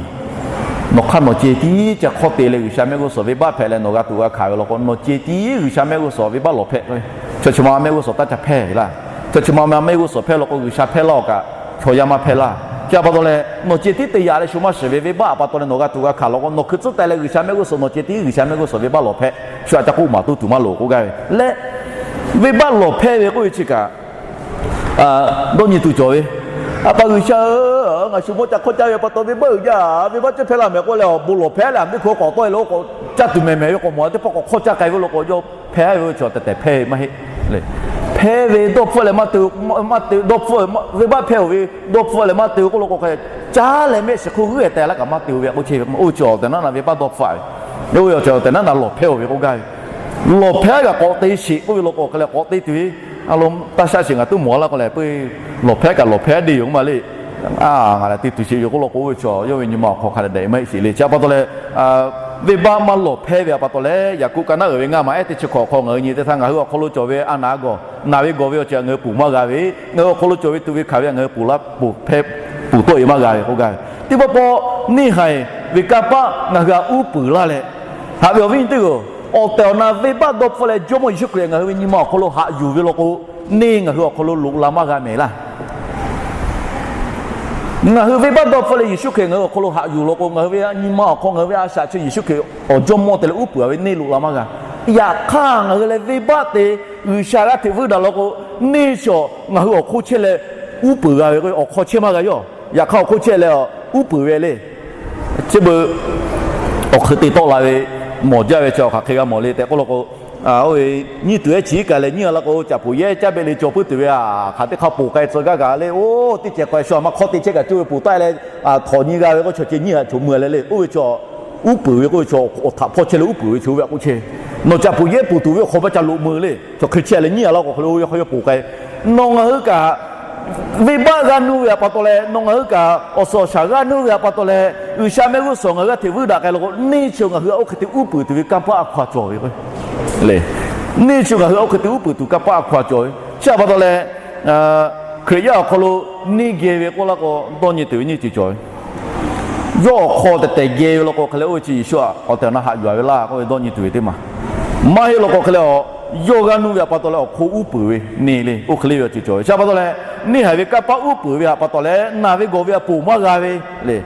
Nawˬ hk'aˇ nawˬ ceh tiˉ ca hk'awˇ te leh G'uiˬsha mehˆ g'uˇ suhˍ venˇbaˆ hpehꞈ leh nawˬ g'a tuꞈ g'a hkanˍ ve law k'o, nawˬ ceh tiˉ G'uiˬsha mehˆ g'uˇ suhˍ venˇbaˆ lawˬ hpehꞈ k'o, chaw chi ma mehˆ g'uˇ suhˍ taˇ ca hpehˇ ve laˇ. Chaw chi ma mehˆ g'uˇ suhˍ hpehˇ law k'o, G'uiˬsha hpehˇ laˇ-oˬ kaꞈ, chaw yaˇ maˇ hpehˇ laˇ. Chi a pa taw leh nawˬ ceh tiˉ te yaꞈ leh shu maˇ shiˍ ve venˇbaˆ a pa taw leh nawˬ g'a tuꞈ g'a hkanˍ law k'o, nawˬ hkui tcuhˉ teh leh G'uiˬsha mehˆ g'uˇ suhˍ nawˬ ceh tiˉ G'uiˬsha mehˆ g'uˇ suhˍ venˇbaˆ lawˬ hpehꞈ, shu aꞈ ca k'oˆ maˍ tuˇ tuˬ maˇ loˍ k'oˆ gaˇ ve leh, venˇbaˆ lawˬ hpehˇ ve k'oˆ ve chi kaꞈ dawˇ nyi tuˬ cawˬ ve. A pa G'uiˬsha-oˬ, ngaˬ shu mawˇ ca hk'awˇ caˇ ve pa taw venˇbaˆ uiˍ jaˇ, venˇbaˆ cehˇ hpehˇ laˇ mehˍ k'oˆ leh, awˬ bon lawˬ hpehˇ leh a miˇ hkui k'awꞈ tawˆ e lo k'awꞈ caˇ tuˬ mehˍ mehˍ ve k'awꞈ mawˬ teˇ pawˆ k'awꞈ hk'awˇ caˇ k'ai ve lo k'awꞈ yawˇ hpehˇ ve chaw tehꞈ tehꞈ hpehˇ ve maˇ heˆ. Hpehˇ ve dawˇ hpfuhˆ leh maˇ te, maˇ te dawˇ hpfuhˆ, venˇbaˆ hpehˇ-oˬ ve dawˇ hpfuhˆ leh maˇ te k'oˆ lo k'o hk'e, caˉ leh mehˆ shiˍ hk'oˆ g'uiˇ-e teh laˇ kaꞈ maˇ te-o ve k'oˆ chehˇ ve. Oˇ ve chi awˬ tehˬ naˉ na venˇbaˆ dawˇ hpfuhˆ ve, oˇ ve awˬ tehˬ naˉ na lawˬ hpehˇ-oˬ ve k'oˆ gaˇ ve. Lawˬ hpehˇ kaꞈ k'awꞈ te sheˍ k'oˆ ve lo k'o hk'e leh k'awꞈ te tuˬ ve, a lo taˇ shaˆ sheˍ ngaˬ tuˉ mawˬ laˇ k'o leh peuˬ, lawˬ hpehˇ kaꞈ lawˬ hpehˇ deˇ yoˬ maˇ le. A, ngaˬ leh te tuˬ sheˍ yoˬ k'oˆ lo k'o, oˇ ve chi yawˇ ve nyi ma awˬ hk'aw hk'a dehꞈ maˇ heˆ sheˍ le. Chi a pa taw leh venˇbaˆ maˇ lawˬ hpehˇ ve a pa taw leh, Yaˍkoˆ ka naˉ uiˍ ve ngaˇ maˬ ehˉ teˇ chi hkawꞈ awˬ hk'aw ngaˬ hui nyi teˇ htaˇ, ngaˬ hui awˬ hk'aw lo cawˬ ve a naˍ gawˬ, naˍ ve gawˬ ve awˬ ceuˬ ngaˬ hui ponˬ maˇ g'a ve, ngaˬ hui awˬ hk'aw lo cawˬ ve tuꞈ ve hkanˍ ve ngaˬ hui ponˬ laˇ ponˬ hpehˇ, ponˬ tawˆ-e maˇ g'a ve k'oˆ gaˇ ve. Teˇ pawˆ pawˆ neˇ haiˬ ve kanˇ paˆ ngaˬ hui htaꞈ uˉ peunˍ laˇ leh, haꞈ ve awˬ viˉ nyi teˇ g'aˇ-oˬ, awˬ tehˬ awˬ na venˇbaˆ dawˇ hpfuhˆ leh Jawˇmawˇ Yeˍsuˆ Hkriꞈ ngaˬ hui ve nyi ma awˬ hk'aw lo haꞈ yuˬ ve law k'o, neˇ ngaˬ hui awˬ hk'aw lo loꞈ la maˇ g'a mehˍ laˇ. Ngaˬ hui venˇbaˆ dawˇ hpfuhˆ leh Yeˍsuˆ Hkriꞈ ngaˬ hui awˬ hk'aw lo haꞈ yuˬ law k'o, ngaˬ hui ve nyi ma awˬ hk'aw ngaˬ hui ve a shaꞈ chi Yeˍsuˆ Hkriꞈ awˬ Jawˇmawˇ te leh uˉ peunˍ-a ve neˇ loꞈ la maˇ g'a. Yaꞈ hk'aˇ ngaˬ hui leh venˇbaˆ te G'uiˬsha g'aˇ hteꞈ vuiˇ daꞈ law k'o, neˇ chi ngaˬ hui awˬ hk'oˆ chehˇ leh uˉ peunˍ g'a ve k'o, awˬ hk'aw chehˇ maˇ g'a yawˇ. Yaꞈ hk'aˇ awˬ hk'oˆ chehˇ leh uˉ peunˍ ve le. Chi beuꞈ awˬ hk'eun te tawˆ la ve mawˬ jaˇ ve chi awˬ hk'aˬ hk'e g'a mawˬ le tehꞈ k'oˆ law k'o, oˇ ve nyiˇ tuˬ ehˉ chi kaꞈ leh nyiˇ a laˇ k'o, caꞈ puˍ yehˇ caˇ beˆ le cawˬ puiˉ tuˬ ve a, hk'aˬ teˇ hk'aˇ ponˬ k'ai tcuh gaˇ kaꞈ le. Oˇ teˇ cehˬ k'ai shu a maˇ hk'awˇ te chehˇ kaꞈ coˇ ve ponˬ taˆ leh, htawnˍ nyi g'a ve k'oˆ chaw ceh nyiˇ a choˬ mui leh le. Oˇ ve chi uˉ peunˍ ve k'oˆ ve chi awˬ htaꞈ hpawˇ chehˇ leh uˉ peunˍ ve chi oˇ ve k'oˆ chehˇ. Nawˬ caꞈ puˍ yehˇ ponˬ tuˬ ve awˬ hk'aw maˇ ca loꞈ mui le. Chaw hk'e chehˇ leh nyiˇ a laˇ k'o hk'aˬ le oˇ ve hk'aw yawˇ ponˬ k'ai. Nawˬ ngaˬ hui kaꞈ venˇbaˆ g'a nuˇ ve a pa taw leh, nawˬ ngaˬ hui kaꞈ awˬ suhˍ awˬ shaˍ g'a nuˇ ve a pa taw leh, G'uiˬsha mehˆ g'uˇ suhˍ ngaˬ hui g'aˇ hteꞈ vuiˇ daꞈ k'ai law k'o, neˇ chi ngaˬ hui a oˇ hk'e te uˉ peunˍ tuˬ ve kanˇ paˆ a hkaw-a cawˬ ve le. Neˇ chi ngaˬ hui a oˇ hk'e te uˉ peunˍ tuˬ kanˇ paˆ a hkaw-a cawˬ ve. Chi a pa taw leh, Hkriꞈ yaˇ awˬ hk'aw lo neˇ geh ve k'oˆ laˇ k'o, dawˇ nyi tuˬ ve nyiˇ ceuˬ cawˬ ve. Yawˇ awˬ hk'aw tehˬ tehˬ geh ve law k'o hk'e leh oˇ ve chi Yeˍsuˆ a awˬ tehˬ awˬ na haꞈ yuˬ-a ve laˇ k'oˆ ve dawˇ nyi tuˬ ve teˇ maˬ. Maˇ heˆ law k'o hk'e leh a, yawˇ g'aˇ nuˇ ve a pa taw leh awˬ hk'oˆ uˉ peunˍ ve neˇ le. Oˇ hk'e le ve awˬ ceuˬ cawˬ ve. Chi a pa taw leh, neˇ haiˬ ve kanˇ paˆ uˉ peunˍ ve a pa taw leh, naˬ ve gawˬ ve a ponˬ maˇ g'a ve le.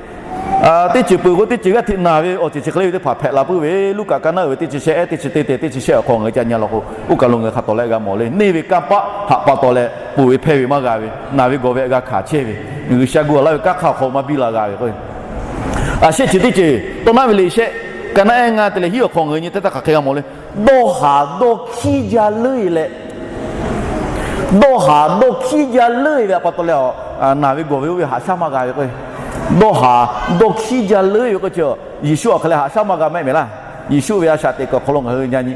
Teˇ ceuˬ peuˬ k'o teˇ ceuˬ g'aˇ hteꞈ naˬ ve awˬ ceuˬ chi hk'e le ve teˇ hpaˍ hpehꞈ la puiˉ ve. Luˉkaꞈ ka naˉ uiˍ ve teˇ chi shehˆ ehˉ teˇ chi teˇ tehˬ teˇ chi shehˆ awˬ hk'aw ngaˬ hui ca nyi law k'o, oˇ kaˬ lo ngaˬ hui hk'a tawˍ leh g'a mawˬ le. Neˇ ve kanˇ paˆ htaꞈ pa taw leh ponˬ ve hpehˇ ve maˇ g'a ve, naˬ ve gawˬ ve a g'a hkanˍ chehˇ ve, G'uiˬsha gu laˇ ve kanˉ hk'aˇ awˬ hk'aw maˇ biˇ la g'a ve k'o, a shehˆ chi teˇ ceuˬ tawˇ naˉ ve le shehˆ, ka naˉ ehˉ ngaˇ te leh hiˉ awˬ hk'aw ngaˬ hui nyi teˇ htaˇ hk'aˬ hk'e g'a mawˬ le. Dawˇ haˍ dawˇ hkiˉ jaˇ leuˉ-e leh, dawˇ haˍ dawˇ hkiˉ jaˇ leuˉ-e ve a pa taw leh a, naˬ ve gawˬ ve oˇ ve haꞈ shaˉ maˇ g'a ve k'o, dawˇ haˍ dawˇ hkiˉ jaˇ leuˉ-e ve k'o chi, Yeˍsuˆ awˬ hk'e leh haꞈ shaˉ maˇ g'a maˇ heˆ mehˍ laˇ. Yeˍsuˆ ve a shaꞈ teꞈ kuiˬ awˬ hk'aw lo ngaˬ hui nyi,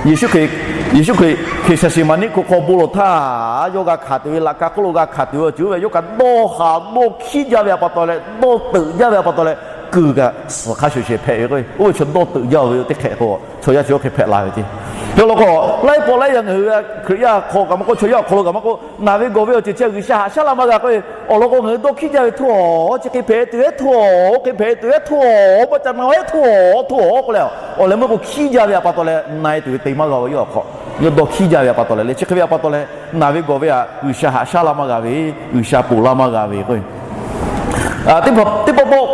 Yeˍsuˆ Hkriꞈ, Yeˍsuˆ Hkriꞈ hkeꞈ shaˍ shiˍ maˍ niˆ hko hk'aw bon lawˬ htaˇ, yawˇ g'a hkanˍ tuˬ ve laꞈ ka hk'oˆ lo g'a hkanˍ tuˬ ve awˬ ceuˬ oˇ ve yawˇ kaꞈ dawˇ haˍ dawˇ hkiˉ jaˇ ve a pa taw leh, dawˇ teuꞈ jaˇ ve a pa taw leh, kuiˬ kaꞈ suhˍ hk'a shuˍ shehˍ hpehꞈ ve k'o, oˇ ve chaw dawˇ teuꞈ jaˇ ve teˇ hk'ehꞈ k'o, chaw yaˇ chi oˇ hk'e hpehꞈ la ve ceˇ. Hk'e law k'o, laiˉ pawˆ laiˉ yaˇ ngaˬ hui Hkriꞈ yaˇ hk'aw kaꞈ maˇ k'oˆ, chaw yaˇ awˬ hk'aw lo kaꞈ maˇ k'oˆ, naˬ ve gawˬ ve awˬ ceuˬ chi G'uiˬsha haꞈ shaˉ la maˇ g'a k'o, awˬ lawn k'o ngaˬ hui dawˇ hkiˉ jaˇ ve htoˇ-oˬ, chi hk'e hpehꞈ tuˬ ehˉ htoˇ-oˬ, oˇ hk'e hpehꞈ tuˬ ehˉ htoˇ-oˬ, maˇ ca na ehˉ htoˇ-oˬ, htoˇ-oˬ k'oˆ leh, awˬ leh meuˇ k'o hkiˉ jaˇ ve aꞈ pa taw leh na-e tuˬ ve te maˇ g'a-o. Yawˇ awˬ hk'aw yawˇ dawˇ hkiˉ jaˇ ve aꞈ pa taw leh le, chi hk'e ve aꞈ pa taw leh naˬ ve gawˬ ve aꞈ G'uiˬsha haꞈ shaˉ la maˇ g'a ve, G'uiˬsha ponˬ laˇ maˇ g'a ve k'o, teˇ pawˆ pawˆ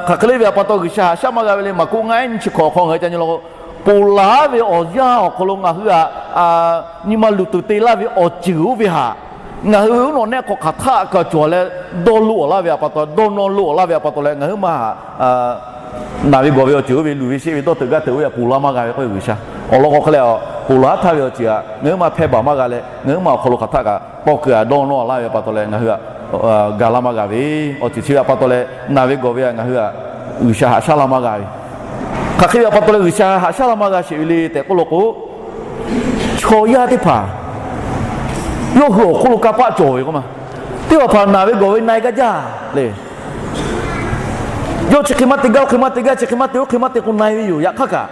hk'aˬ hk'e le ve aꞈ pa taw G'uiˬsha haꞈ shaˉ maˇ g'a ve le. Maˍkuˆ ngaˇ ehˉ nyiˇ chi hk'awꞈ hk'aw ngaˬ hui ca nyi law k'o, ponˬ laˇ ve awˬ yanˇ awˬ hk'aw lo ngaˬ hui aꞈ nyi ma luˬ tuˬ te laˇ ve awˬ ceuˬ oˇ ve htaꞈ ngaˬ hui ve uˉ nawˬ nehˆ hk'aw hk'aˬ htaˆ kaꞈ cawˬ leh dawˇ loꞈ-a laˇ ve aꞈ pa taw, dawˇ nawˇ loꞈ-a laˇ ve aꞈ pa taw leh ngaˬ hui maˇ haꞈ naˬ ve gawˬ ve awˬ ceuˬ oˇ ve luˬ ve sheˆ ve dawˇ teuꞈ gaˇ teuꞈ oˇ ve aꞈ ponˬ laˇ maˇ g'a ve k'o, G'uiˬsha awˬ lawn k'o hk'e leh, ponˬ laˇ htaˇ ve awˬ ceuˬ aꞈ ngaˬ hui maˇ hpehˇ baˬ maˇ g'a leh, ngaˬ hui maˇ awˬ hk'aw lo hk'aˬ htaˆ kaꞈ tawˇ keu-a dawˇ nawˇ-a laˇ ve aꞈ pa taw leh ngaˬ hui aꞈ ga laˇ maˇ g'a ve, awˬ ceuˬ chi ve aꞈ pa taw leh naˬ ve gawˬ ve aꞈ ngaˬ hui aꞈ G'uiˬsha haꞈ shaˉ laˇ maˇ g'a ve. Hk'aˬ hk'e ve aꞈ pa taw leh G'uiˬsha haꞈ shaˉ laˇ maˇ g'a sheˍ ve le tehꞈ k'oˆ law k'o, chaw yaˇ teˇ hpaˍ yawˇ hui awˬ hk'oˆ lo kanˇ paˆ cawˬ ve k'oˆ ma. Teˇ hpaˍ hpaˍ naˬ ve gawˬ ve na-e gaˇ jaˇ le. Yawˇ chi hk'e maˇ te gaˇ, oˇ hk'e maˇ te gaˇ, chi hk'e maˇ te, oˇ hk'e maˇ te k'o na-e ve yoˬ. Yaꞈ hk'aˇ kaꞈ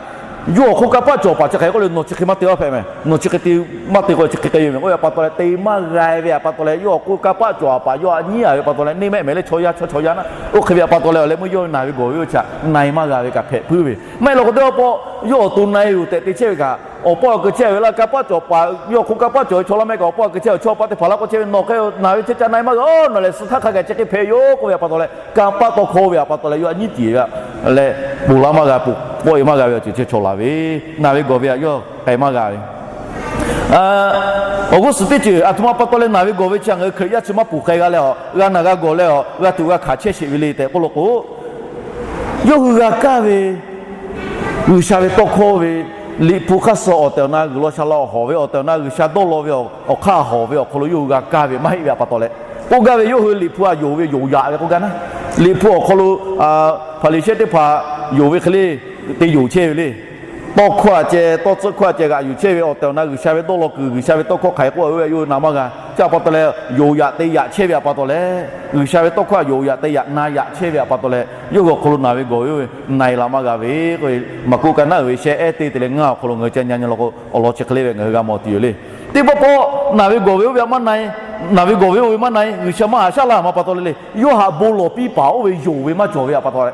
yawˇ awˬ hk'oˆ kanˇ paˆ cawˬ paˍ chi hk'e k'oˆ le, nawˬ chi hk'e maˇ te-a hpehꞈ mehˍ, nawˬ chi hk'e te maˇ te k'o chi hk'e k'ai ve mehˍ k'oˆ ve aꞈ pa taw leh te maˇ g'a ve aꞈ pa taw leh yawˇ awˬ hk'oˆ kanˇ paˆ cawˬ-a paˍ yawˇ aꞈ nyiˉ-a ve pa taw leh neˇ mehˆ mehˍ leh chaw yaˇ chaw chaw yaˇ naˉ, oˇ hk'e ve aꞈ pa taw leh awˬ leh meuˇ yawˇ ve naˬ ve gawˬ ve oˇ chi aꞈ na-e maˇ g'a ve kaꞈ hpehꞈ puiˉ ve. Maˇ heˆ law k'o teˇ pawˆ pawˆ yawˇ awˬ to na-e yoˬ tehꞈ te chehˇ ve kaꞈ, awˬ paw awˬ keu chehˇ ve laˇ, kanˇ paˆ cawˬ paˍ yawˇ hk'oˆ kanˇ paˆ cawˬ ve chaw laˇ mehˆ kaꞈ awˬ paw awˬ keu chehˇ ve chaw pa teˇ hpaˍ laˇ k'oˆ chehˇ ve, nawˬ hk'e naˬ ve chi ca na-e maˇ g'a-o, nawˬ lehˬ suh htaˇ hk'a gaˬ chi hk'e hpehꞈ yoˬ k'oˆ ve aꞈ pa taw leh kanˇ paˆ tawˇ hkawˇ ve aꞈ pa taw leh yawˇ aꞈ nyiˉ tiˍ ve leh ponˬ laˇ maˇ g'a, ponˬ pawˆ-e maˇ g'a ve awˬ ceuˬ chi cawˬ laˬ ve, naˬ ve gawˬ ve aꞈ yawˇ k'ai maˇ g'a ve. Awˬ g'uˇ suhˍ teˇ ceuˬ aˬ htoꞈ ma pa taw leh naˬ ve gawˬ ve chi ngaˬ hui Hkriꞈ yaˇ chi maˇ ponˬ k'ai g'a leh, g'a naˬ g'a gawˬ leh, g'a tuꞈ g'a hkanˍ chehˇ sheˍ ve le tehꞈ k'oˆ law k'o, yawˇ hui g'a kaˇ ve G'uiˬsha ve tawˇ hkawˇ ve, Liꞈ hpu hk'aˇ suh awˬ tehˬ awˬ na g'uiˬ law sha law hawˍ ve, awˬ tehˬ awˬ na G'uiˬsha dawˇ law ve awˬ hk'aˇ hawˍ ve awˬ hk'aw lo yawˇ hui g'a kaˇ ve maˇ heˆ ve aꞈ pa taw leh, k'oˆ gaˇ ve yawˇ hui Liꞈ hpu aꞈ yonˍ ve yonˍ yaꞈ ve k'oˆ gaˇ naˉ. Liꞈ hpu awˬ hk'aw lo Hpaˍriˍsehˇ teˇ hpaˍ yonˍ ve hk'e le, te yonˍ chehˇ ve le. Tawˇ hkawˇ aꞈ ceh, tawˇ tcuhˆ hkawˇ aꞈ ceh g'aꞈ yuˬ chehˇ ve, awˬ tehˬ awˬ na G'uiˬsha ve dawˇ law kuiˬ, G'uiˬsha ve tawˇ hkawˇ hk'aˬ hk'e k'oˆ ve yawˇ hui na maˇ g'a. Chi aꞈ pa taw leh yonˍ yaꞈ te yaꞈ chehˇ ve aꞈ pa taw leh, G'uiˬsha ve tawˇ hkawˇ aꞈ yonˍ yaꞈ te yaꞈ na yaꞈ chehˇ ve aꞈ pa taw leh, yawˇ hui awˬ hk'aw lo naˬ ve gawˬ ve oˇ ve na-e la maˇ g'a ve k'o, Maˍkuˆ ka naˉ uiˍ ve sheh ehˉ teˇ te leh ngaˇ awˬ hk'aw lo ngaˬ hui ca nyi nyi law k'o, awˬ lawn chi hk'e le ve ngaˬ hui g'a mawˬ tuˬ yoˬ le. Teˇ pawˆ pawˆ naˬ ve gawˬ ve oˇ ve aꞈ maˇ na-e, naˬ ve gawˬ ve oˇ ve maˇ na-e, G'uiˬsha maˇ haꞈ shaˉ laˇ aꞈ pa taw leh le, yawˇ haꞈ bon lawˬ piˇ paˍ oˇ ve yonˍ ve maˇ cawˬ ve aꞈ pa taw leh,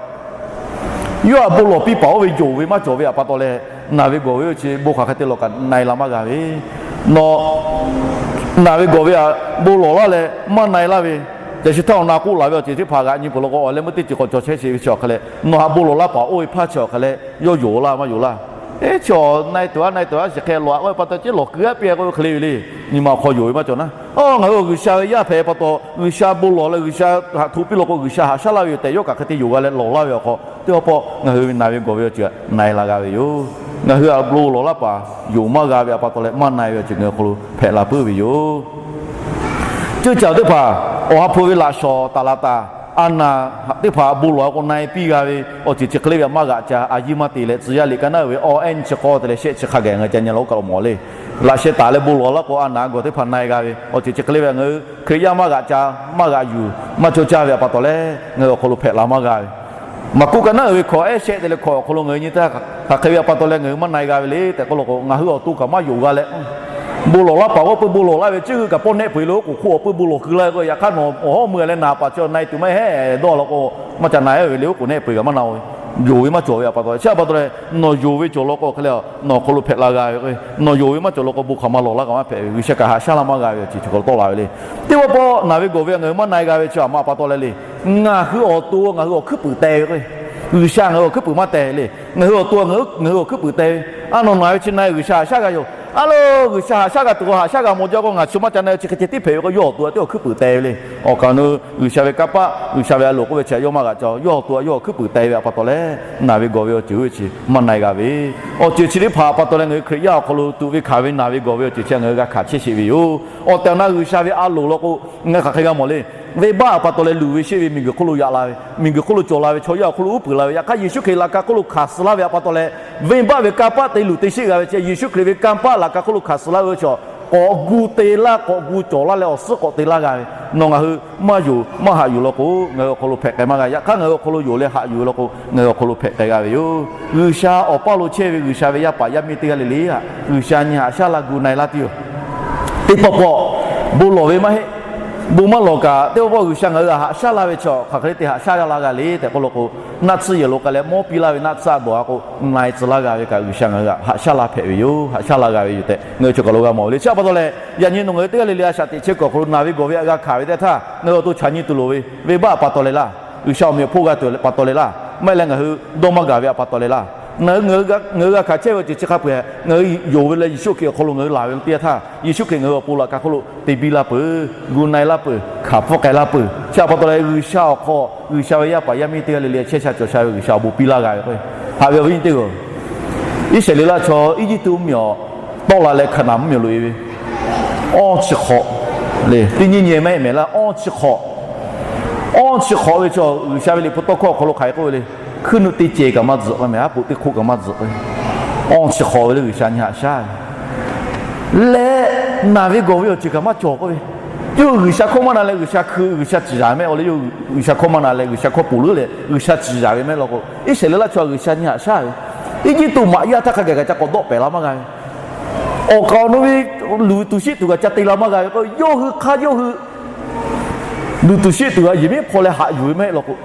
yawˇ haꞈ bon lawˬ piˇ paˍ oˇ ve yonˍ ve maˇ cawˬ ve aꞈ pa taw leh, naˬ ve gawˬ ve oˇ chi bon hk'aˬ hk'e te lawˬ kaꞈ na-e la maˇ g'a ve. Nawˬ naˬ ve gawˬ ve aꞈ bon lawˬ laˇ leh maˇ na-e laˇ ve, caˬ shi htaˇ awˬ na k'oˆ laˬ ve awˬ ceuˬ teˇ hpaˍ g'aꞈ nyi peuˬ law k'o, awˬ leh meuˇ teˇ ceuˬ k'awꞈ cawˬ chehˇ sheˍ ve chi awˬ hk'aˬ leh, nawˬ haꞈ bon lawˬ laˇ paˍ oˇ ve hpaˇ chi awˬ hk'aˬ leh yawˇ yonˍ laˇ maˇ yonˍ laˇ. Eˉ, chi awˬ na-e tuˬ a, na-e tuˬ a, shiˍ hk'e lawˬ a k'oˆ ve pa taw, ceˇ lawˬ keu a piˇ k'oˆ ve hk'e le ve le. Nyi ma awˬ hk'aw yonˍ ve maˇ cawˬ naˉ. Awˬ, ngaˬ hui awˬ G'uiˬsha ve yaˇ hpehꞈ pa taw, G'uiˬsha bon lawˬ leh G'uiˬsha haꞈ hto piˇ law k'o, G'uiˬsha haꞈ shaˉ laˇ ve yoˬ tehꞈ yawˇ kaꞈ hk'e te yonˍ g'a leh lawˬ laˇ ve awˬ hk'aw, teˇ pawˆ pawˆ ngaˬ hui ve naˬ ve gawˬ ve awˬ ceuˬ aꞈ na-e la g'a ve yoˬ. Ngaˬ hui aꞈ bon lawˬ laˇ paˍ yonˍ maˇ g'a ve aꞈ pa taw leh maˇ na-e ve awˬ ceuˬ ngaˬ hui awˬ hk'aw lo hpehꞈ la puiˉ ve yoˬ. Ceuˇ caˬ teˇ hpaˍ awˬ ha hpu ve laꞈ shawnˍ taˍ laˬ taˍ, a naˍ teˇ hpaˍ bon lawˬ k'o na-e piˇ g'a ve awˬ ceuˬ chi hk'e le ve aꞈ maˇ g'aꞈ ca a yiˇ maˇ te leh, tcuh yaˇ liꞈ ka naˉ uiˍ ve awˬ ehˉ nyi chi k'aw te leh shehˆ chi hk'a gaˬ ngaˬ hui ca nyi law k'o kaꞈ mawˬ le. Laꞈ sheh taˍ leh bon lawˬ laˇ k'o a naˍ gawˬ teˇ hpaˍ na-e g'a ve awˬ ceuˬ chi hk'e le ve aꞈ ngaˬ hui Hkriꞈ yaˇ maˇ g'aꞈ ca, maˇ g'aꞈ yuˬ, maˇ cawˇ caˇ ve aꞈ pa taw leh ngaˬ hui awˬ hk'aw lo hpehꞈ la maˇ g'a ve. Maˍkuˆ ka naˉ uiˍ ve hkawꞈ ehˉ shehˆ te leh hkawꞈ awˬ hk'aw lo ngaˬ hui nyi teˇ hk'aˬ hk'e ve aꞈ pa taw leh ngaˬ hui maˇ na-e g'a ve le tehꞈ k'oˆ law k'o, ngaˬ hui awˬ to kaꞈ maˇ yonˍ g'a leh, bon lawˬ laˇ paˍ k'o peuˇ bon lawˬ laˇ ve, ceˇ hui kaꞈ pawˇ nehˆ peu-eˬ le, oˉ k'oˍ hk'oˆ awˬ peuˇ bon lawˬ keu laˇ ve k'o, yaꞈ hk'aˇ nawˬ awˬ hawˉ meuˇ leh naˍ paˍ chi na-e tuˬ maˇ heˆ dawˇ law k'o, maˇ ca na-e ve le, oˉ k'oˍ nehˆ peu-eˬ kaꞈ maˇ na-o ve. Yonˍ ve maˇ cawˬ ve aꞈ pa taw, chi aꞈ pa taw leh nawˬ yonˍ ve cawˬ law k'o hk'e le, nawˬ awˬ hk'aw lo hpehꞈ la g'a ve k'o, nawˬ yonˍ ve maˇ cawˬ law k'o bon hk'aˬ ma lawˬ laˇ kaꞈ maˇ hpehꞈ ve, G'uiˬsha kaꞈ haꞈ shaˉ laˇ maˇ g'a ve awˬ ceuˬ chi hk'aw lo tawˆ la ve le. Teˇ pawˆ pawˆ naˬ ve gawˬ ve ngaˬ hui maˇ na-e g'a ve chi aꞈ ma aꞈ pa taw leh le, ngaˬ hui awˬ to ngaˬ hui awˬ hkuiˉ puiˍ teh ve k'o, G'uiˬsha ngaˬ hui awˬ hkuiˉ puiˍ maˇ teh le. Ngaˬ hui awˬ to ngaˬ hui awˬ hkuiˉ puiˍ teh ve, a nawˬ naˬ ve chi na-e G'uiˬsha haꞈ shaˉ g'a yoˬ. A lo, G'uiˬsha haꞈ shaˉ g'a tuˬ k'o haꞈ shaˉ g'a mawˬ jaˇ k'o, ngaˬ chi maˇ ca na-e chi hk'e ceh tiˉ hpehꞈ ve k'o, yawˇ awˬ to aꞈ teˇ awˬ hkuiˉ puiˍ teh ve le. Awˬ kaꞈ nu G'uiˬsha ve kanˇ paˆ, G'uiˬsha ve a loˍ k'oˆ ve chi yawˇ maˇ g'aꞈ ca, yawˇ awˬ to aꞈ yawˇ awˬ hkuiˉ puiˍ teh ve aꞈ pa taw leh, naˬ ve gawˬ ve awˬ ceuˬ oˇ ve chi maˇ na-e g'a ve. Awˬ ceuˬ chi teˇ hpaˍ aꞈ pa taw leh ngaˬ hui Hkriꞈ yaˇ awˬ hk'aw lo tuꞈ ve hkanˍ ve naˬ ve gawˬ ve awˬ ceuˬ chi ngaˬ hui g'a hkanˍ chehˇ sheˍ ve yoˬ. Awˬ tehˬ awˬ na G'uiˬsha ve a loˍ law k'o, ngaˬ hui hk'aˬ hk'e g'a mawˬ le. Venˇbaˆ aꞈ pa taw leh luˬ ve sheˆ ve miˬguiˬ hk'oˆ lo yaꞈ la ve, miˬguiˬ hk'oˆ lo cawˬ la ve chaw yaˇ awˬ hk'oˆ lo uˉ peunˍ la ve, yaꞈ hk'aˇ Yeˍsuˆ Hkriꞈ laꞈ ka hk'oˆ lo hkanˍ suh laˇ ve aꞈ pa taw leh, venˇbaˆ ve kanˇ paˆ te luˬ te sheˆ g'a ve chi, Yeˍsuˆ Hkriꞈ ve kanˇ paˆ laꞈ ka hk'oˆ lo hkanˍ suh laˇ ve chi awˬ k'awꞈ gu te laˇ, k'awꞈ gu cawˬ laˇ leh awˬ suhˉ k'awꞈ te laˇ g'a ve. Nawˬ ngaˬ hui maˇ yonˍ maˇ haꞈ yuˬ law k'o, ngaˬ hui awˬ hk'aw lo hpehꞈ k'ai maˇ g'a. Yaꞈ hk'aˇ ngaˬ hui awˬ hk'aw lo yonˍ leh haꞈ yuˬ ve law k'o, ngaˬ hui awˬ hk'aw lo hpehꞈ k'ai g'a ve yoˬ. G'uiˬsha awˬ paˇ lo chehˇ ve G'uiˬsha ve yaˇ paˍ yaˇ miˇ teˇ g'aˇ le le htaꞈ G'uiˬsha nyi haꞈ shaˉ la gu na-e laˇ tuˬ yoˬ. Teˇ pawˆ pawˆ bon lawˬ ve maˇ heˆ. Bon maˇ lawˬ kaꞈ, teˇ pawˆ pawˆ G'uiˬsha ngaˬ hui htaꞈ haꞈ shaˉ la ve chaw hk'aˬ hk'e le te haꞈ shaˉ g'a la g'a le tehꞈ k'oˆ law k'o, naˆ tsuhˇ yehˬ lo k'ai leh mawˇ piˇ laˇ ve naˆ tsuhˇ a dawˬ a k'o, na-e tcuh laˇ g'a ve kaꞈ G'uiˬsha ngaˬ hui htaꞈ haꞈ shaˉ la hpehꞈ ve yoˬ, haꞈ shaˉ la g'a ve yoˬ tehꞈ ngaˬ hui chaw kaˬ lo g'a mawˬ ve le. Chi htaꞈ pa taw leh, yaꞈ nyi nawˬ ngaˬ hui teˇ g'aˇ le le a shaꞈ teꞈ chehˇ kuiˬ awˬ hk'aw lo naˬ ve gawˬ ve htaꞈ g'a hkanˍ ve teˇ htaˇ, ngaˬ hui awˬ to chaꞈ nyi tuˬ loˍ ve, venˇbaˆ htaꞈ pa taw leh laˇ, G'uiˬsha awˬ meꞈ awˬ hponˇ g'a tuˬ pa taw leh laˇ, maˇ heˆ leh ngaˬ hui dawˇ maˇ gaˬ ve htaꞈ pa taw leh laˇ, ngaˬ hui, ngaˬ hui g'a hkanˍ chehˇ ve awˬ ceuˬ chi hk'a peu-eˬ ngaˬ hui yonˍ ve leh Yeˍsuˆ Hkriꞈ awˬ hk'aw lo ngaˬ hui laˬ ve teˇ yanˇ htaˇ, Yeˍsuˆ Hkriꞈ ngaˬ hui awˬ pon laꞈ ka hk'oˆ lo te biˇ laˇ peuˬ, gu na-e laˇ peuˬ, hkanˍ pfuhˇ k'ai laˇ peuˬ. Chi htaꞈ pa taw leh G'uiˬsha awˬ hk'aw G'uiˬsha ve yaˇ paˍ yaˇ miˇ teˇ g'aˇ le le chehˇ sha cawˬ sha ve G'uiˬsha awˬ bon piˇ laˇ g'a ve k'o, haꞈ ve awˬ viˉ nyi teˇ g'aˇ, Iˉsaˍreˍlaˆ chaw Eˇjiˇtuꞈ mvuhˇmiˬ awˬ tawˆ la leh Hkaˍnanˍ mvuhˇmiˬ loꞈ e ve, awˇ chi hk'awꞈ le, teˇ nyiˇ nyi maˇ heˆ mehˍ laˇ, awˇ chi hk'awꞈ, awˇ chi hk'awꞈ ve chaw G'uiˬsha ve Liꞈ hpu tawˇ hkawˇ awˬ hk'aw lo hk'aˬ hk'e k'oˆ ve le. Hkuiˉ nuˆ teˇ cehˬ kaꞈ maˇ tzuhꞈ k'oˆ mehˍ, aˉ poꞈ teˇ hk'oˆ kaꞈ maˇ tzuhꞈ k'o, awˇ chi hk'awꞈ ve le G'uiˬsha nyi haꞈ shaˉ ve leh naˬ ve gawˬ ve awˬ ceuˬ kaꞈ maˇ cawˬ k'oˆ ve, yawˇ hui G'uiˬsha hkawˇ maˇ na leh G'uiˬsha hkui G'uiˬsha ciˍ yaˍ mehˆ. Awˬ leh yawˇ hui G'uiˬsha hkawˇ maˇ na leh G'uiˬsha hkawˇ ponˬ leuˉ leh G'uiˬsha ciˍ yaˍ ve mehˆ law k'o, Iˉsaˍreˍlaˆ chaw G'uiˬsha nyi haꞈ shaˉ ve. Eˇjiˇtuꞈ maꞈ yaˇ htaˇ hk'a gaˬ kaꞈ ca k'awꞈ dawˆ pehˍ la maˇ g'a ve, awˬ kaˍ awˬ nu ve luˬ tuˬ sheˆ tuˬ kaꞈ ca te la maˇ g'a ve k'o, yawˇ hui hk'aˇ yawˇ hui luˬ tuˬ sheˆ tuˬ g'a yehˬ miˉ hpaw leh haꞈ yuˬ ve maˇ heˆ law k'o,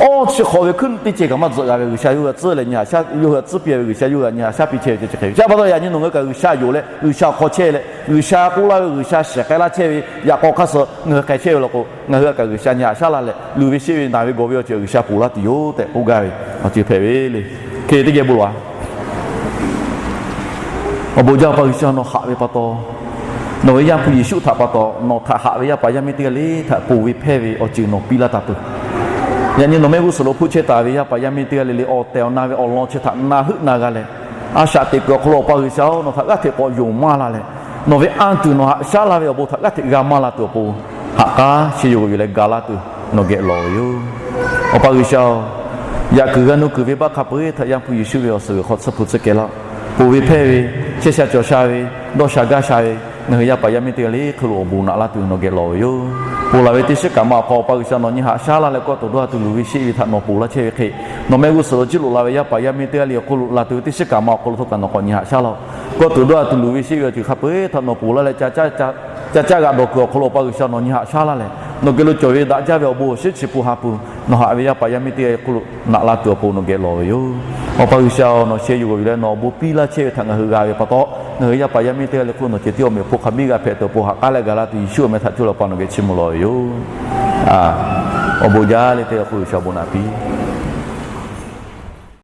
awˇ chi hk'awꞈ ve hkuiˉ nuˆ teˇ cehˬ kaꞈ maˇ tzuhꞈ g'a ve G'uiˬsha yawˇ hui htaꞈ tcuhˉ leh nyi haꞈ shaˉ, yawˇ hui htaꞈ tcuhˉ piˇ ve G'uiˬsha yawˇ hui htaꞈ nyi haꞈ shaˉ piˇ chehˇ ve ceh chi hk'e ve. Chi htaꞈ pa taw yaꞈ nyi nawˬ ngaˬ hui kaꞈ G'uiˬsha yonˍ leh G'uiˬsha awˬ hk'aw chehˇ leh G'uiˬsha hk'oˆ laˇ ve G'uiˬsha shiˍ k'ai laˇ chehˇ ve yaꞈ k'aw hk'aˇ suh ngaˬ hui k'ai chehˇ ve law k'o, ngaˬ hui htaꞈ kaꞈ G'uiˬsha nyi haꞈ shaˉ laˇ leh luˬ ve sheˆ ve naˬ ve gawˬ ve awˬ ceuˬ G'uiˬsha ponˬ laˇ tuˬ yoˬ tehꞈ k'oˆ gaˇ ve awˬ ceuˬ hpehꞈ ve le. Hk'e teˇ geh bon lawˬ-a. Awˬ bon jaˇ Awˬ pa G'uiˬsha, nawˬ haꞈ ve pa taw, nawˬ ve Yaˇ hpu Yeˍsuˆ htaꞈ pa taw, nawˬ htaꞈ haꞈ ve yaˇ paˍ yaˇ miˇ teˇ g'aˇ le htaꞈ ponˬ ve hpehˇ ve awˬ ceuˬ nawˬ piˇ laˇ taˍ peuˬ. Yaꞈ nyi nawˬ mehˆ g'uˇ suhˍ lo hpfuhˆ chehˇ taˍ ve yaˇ paˍ yaˇ miˇ teˇ g'aˇ le le awˬ tehˬ awˬ na ve awˬ lawn chi htaꞈ na heuˆ na g'a leh, a shaꞈ teꞈ kuiˬ awˬ hk'aw lo Awˬ pa G'uiˬsha-oˬ, nawˬ htaꞈ g'aˇ hteꞈ k'awꞈ yonˍ maˇ la leh, nawˬ ve anˇ tuˬ nawˬ haꞈ shaˉ laˇ ve awˬ bon htaꞈ g'aˇ hteꞈ g'a maˇ la tuˬ awˬ pon, haꞈ k'aˉ sheh yuˬ g'uiˬ yuˬ leh ga laˇ tuˬ nawˬ geh lawˬ ve yoˬ. Awˬ pa G'uiˬsha-oˬ, yaꞈ kuiˬ g'a nu kuiˬ ve baˆ hk'a peu-eˬ htaꞈ Yaˇ hpu Yeˍsuˆ ve awˬ suhˍ g'uiˬ hk'aw tsuhˇ hpu tsuhˇ keh laˇ. Ponˬ ve hpehˇ ve, chehˇ sha cawˬ sha ve, dawˇ sha gaˇ sha ve, ngaˬ hui yaˇ paˍ yaˇ miˇ teˇ g'aˇ le hk'e lo awˬ bon naꞈ laˇ tuˬ nawˬ geh lawˬ ve yoˬ. Ponˬ laˬ ve teˇ shiˉ kaꞈ ma awˬ hk'aw Awˬ pa G'uiˬsha nawˬ nyi haꞈ shaˉ laˇ leh kawˆ tuˬ dawˇ ha tuˬ luˬ ve sheˆ ve htaꞈ nawˬ ponˬ laˇ chehˇ ve hk'e, nawˬ mehˆ g'uˇ suhˍ lo jiˇ loꞈ la ve yaˇ paˍ yaˇ miˇ teˇ g'aˇ le awˬ hk'oˆ lo laˬ tuˬ ve teˇ shiˉ kaꞈ ma awˬ hk'aw lo htawˇ kaꞈ nawˬ k'awꞈ nyi haꞈ shaˉ laˇ-oˬ. Kawˆ tuˬ dawˇ ha tuˬ luˬ ve sheˆ ve awˬ ceuˬ hk'a peu-eˬ htaꞈ nawˬ ponˬ laˇ leh ca caˇ g'aꞈ dawˬ kuiˬ awˬ hk'aw lo Awˬ pa G'uiˬsha nawˬ nyi haꞈ shaˉ laˇ leh, nawˬ geh lo cawˬ ve daꞈ jaˇ ve awˬ bon awˬ shiˉ chi pun ha pun nawˬ haꞈ ve yaˇ paˍ yaˇ miˇ teˇ g'aˇ le hk'oˆ lo naꞈ la tuˬ awˬ pon nawˬ geh lawˬ ve yoˬ. Awˬ pa G'uiˬsha-oˬ, nawˬ sheh yuˬ g'uiˬ yuˬ leh nawˬ awˬ bon piˇ laˇ chehˇ ve htaꞈ ngaˬ hui g'a ve pa taw, ngaˬ hui yaˇ paˍ yaˇ miˇ teˇ g'aˇ le hk'oˆ nawˬ ceh tiˉ awˬ meꞈ awˬ hponˇ hk'a biˇ g'a hpehꞈ tuˬ awˬ pon haꞈ k'aˉ leh ga laˇ tuˬ Yeˍsuˆ awˬ meh htaꞈ cuˇ leh Awˬ pa nawˬ geh chiˇ mvuh lawˬ ve yoˬ. Awˬ bon jaˇ le teˇ g'aˇ hk'oˆ G'uiˬsha awˬ bon naꞈ piˇ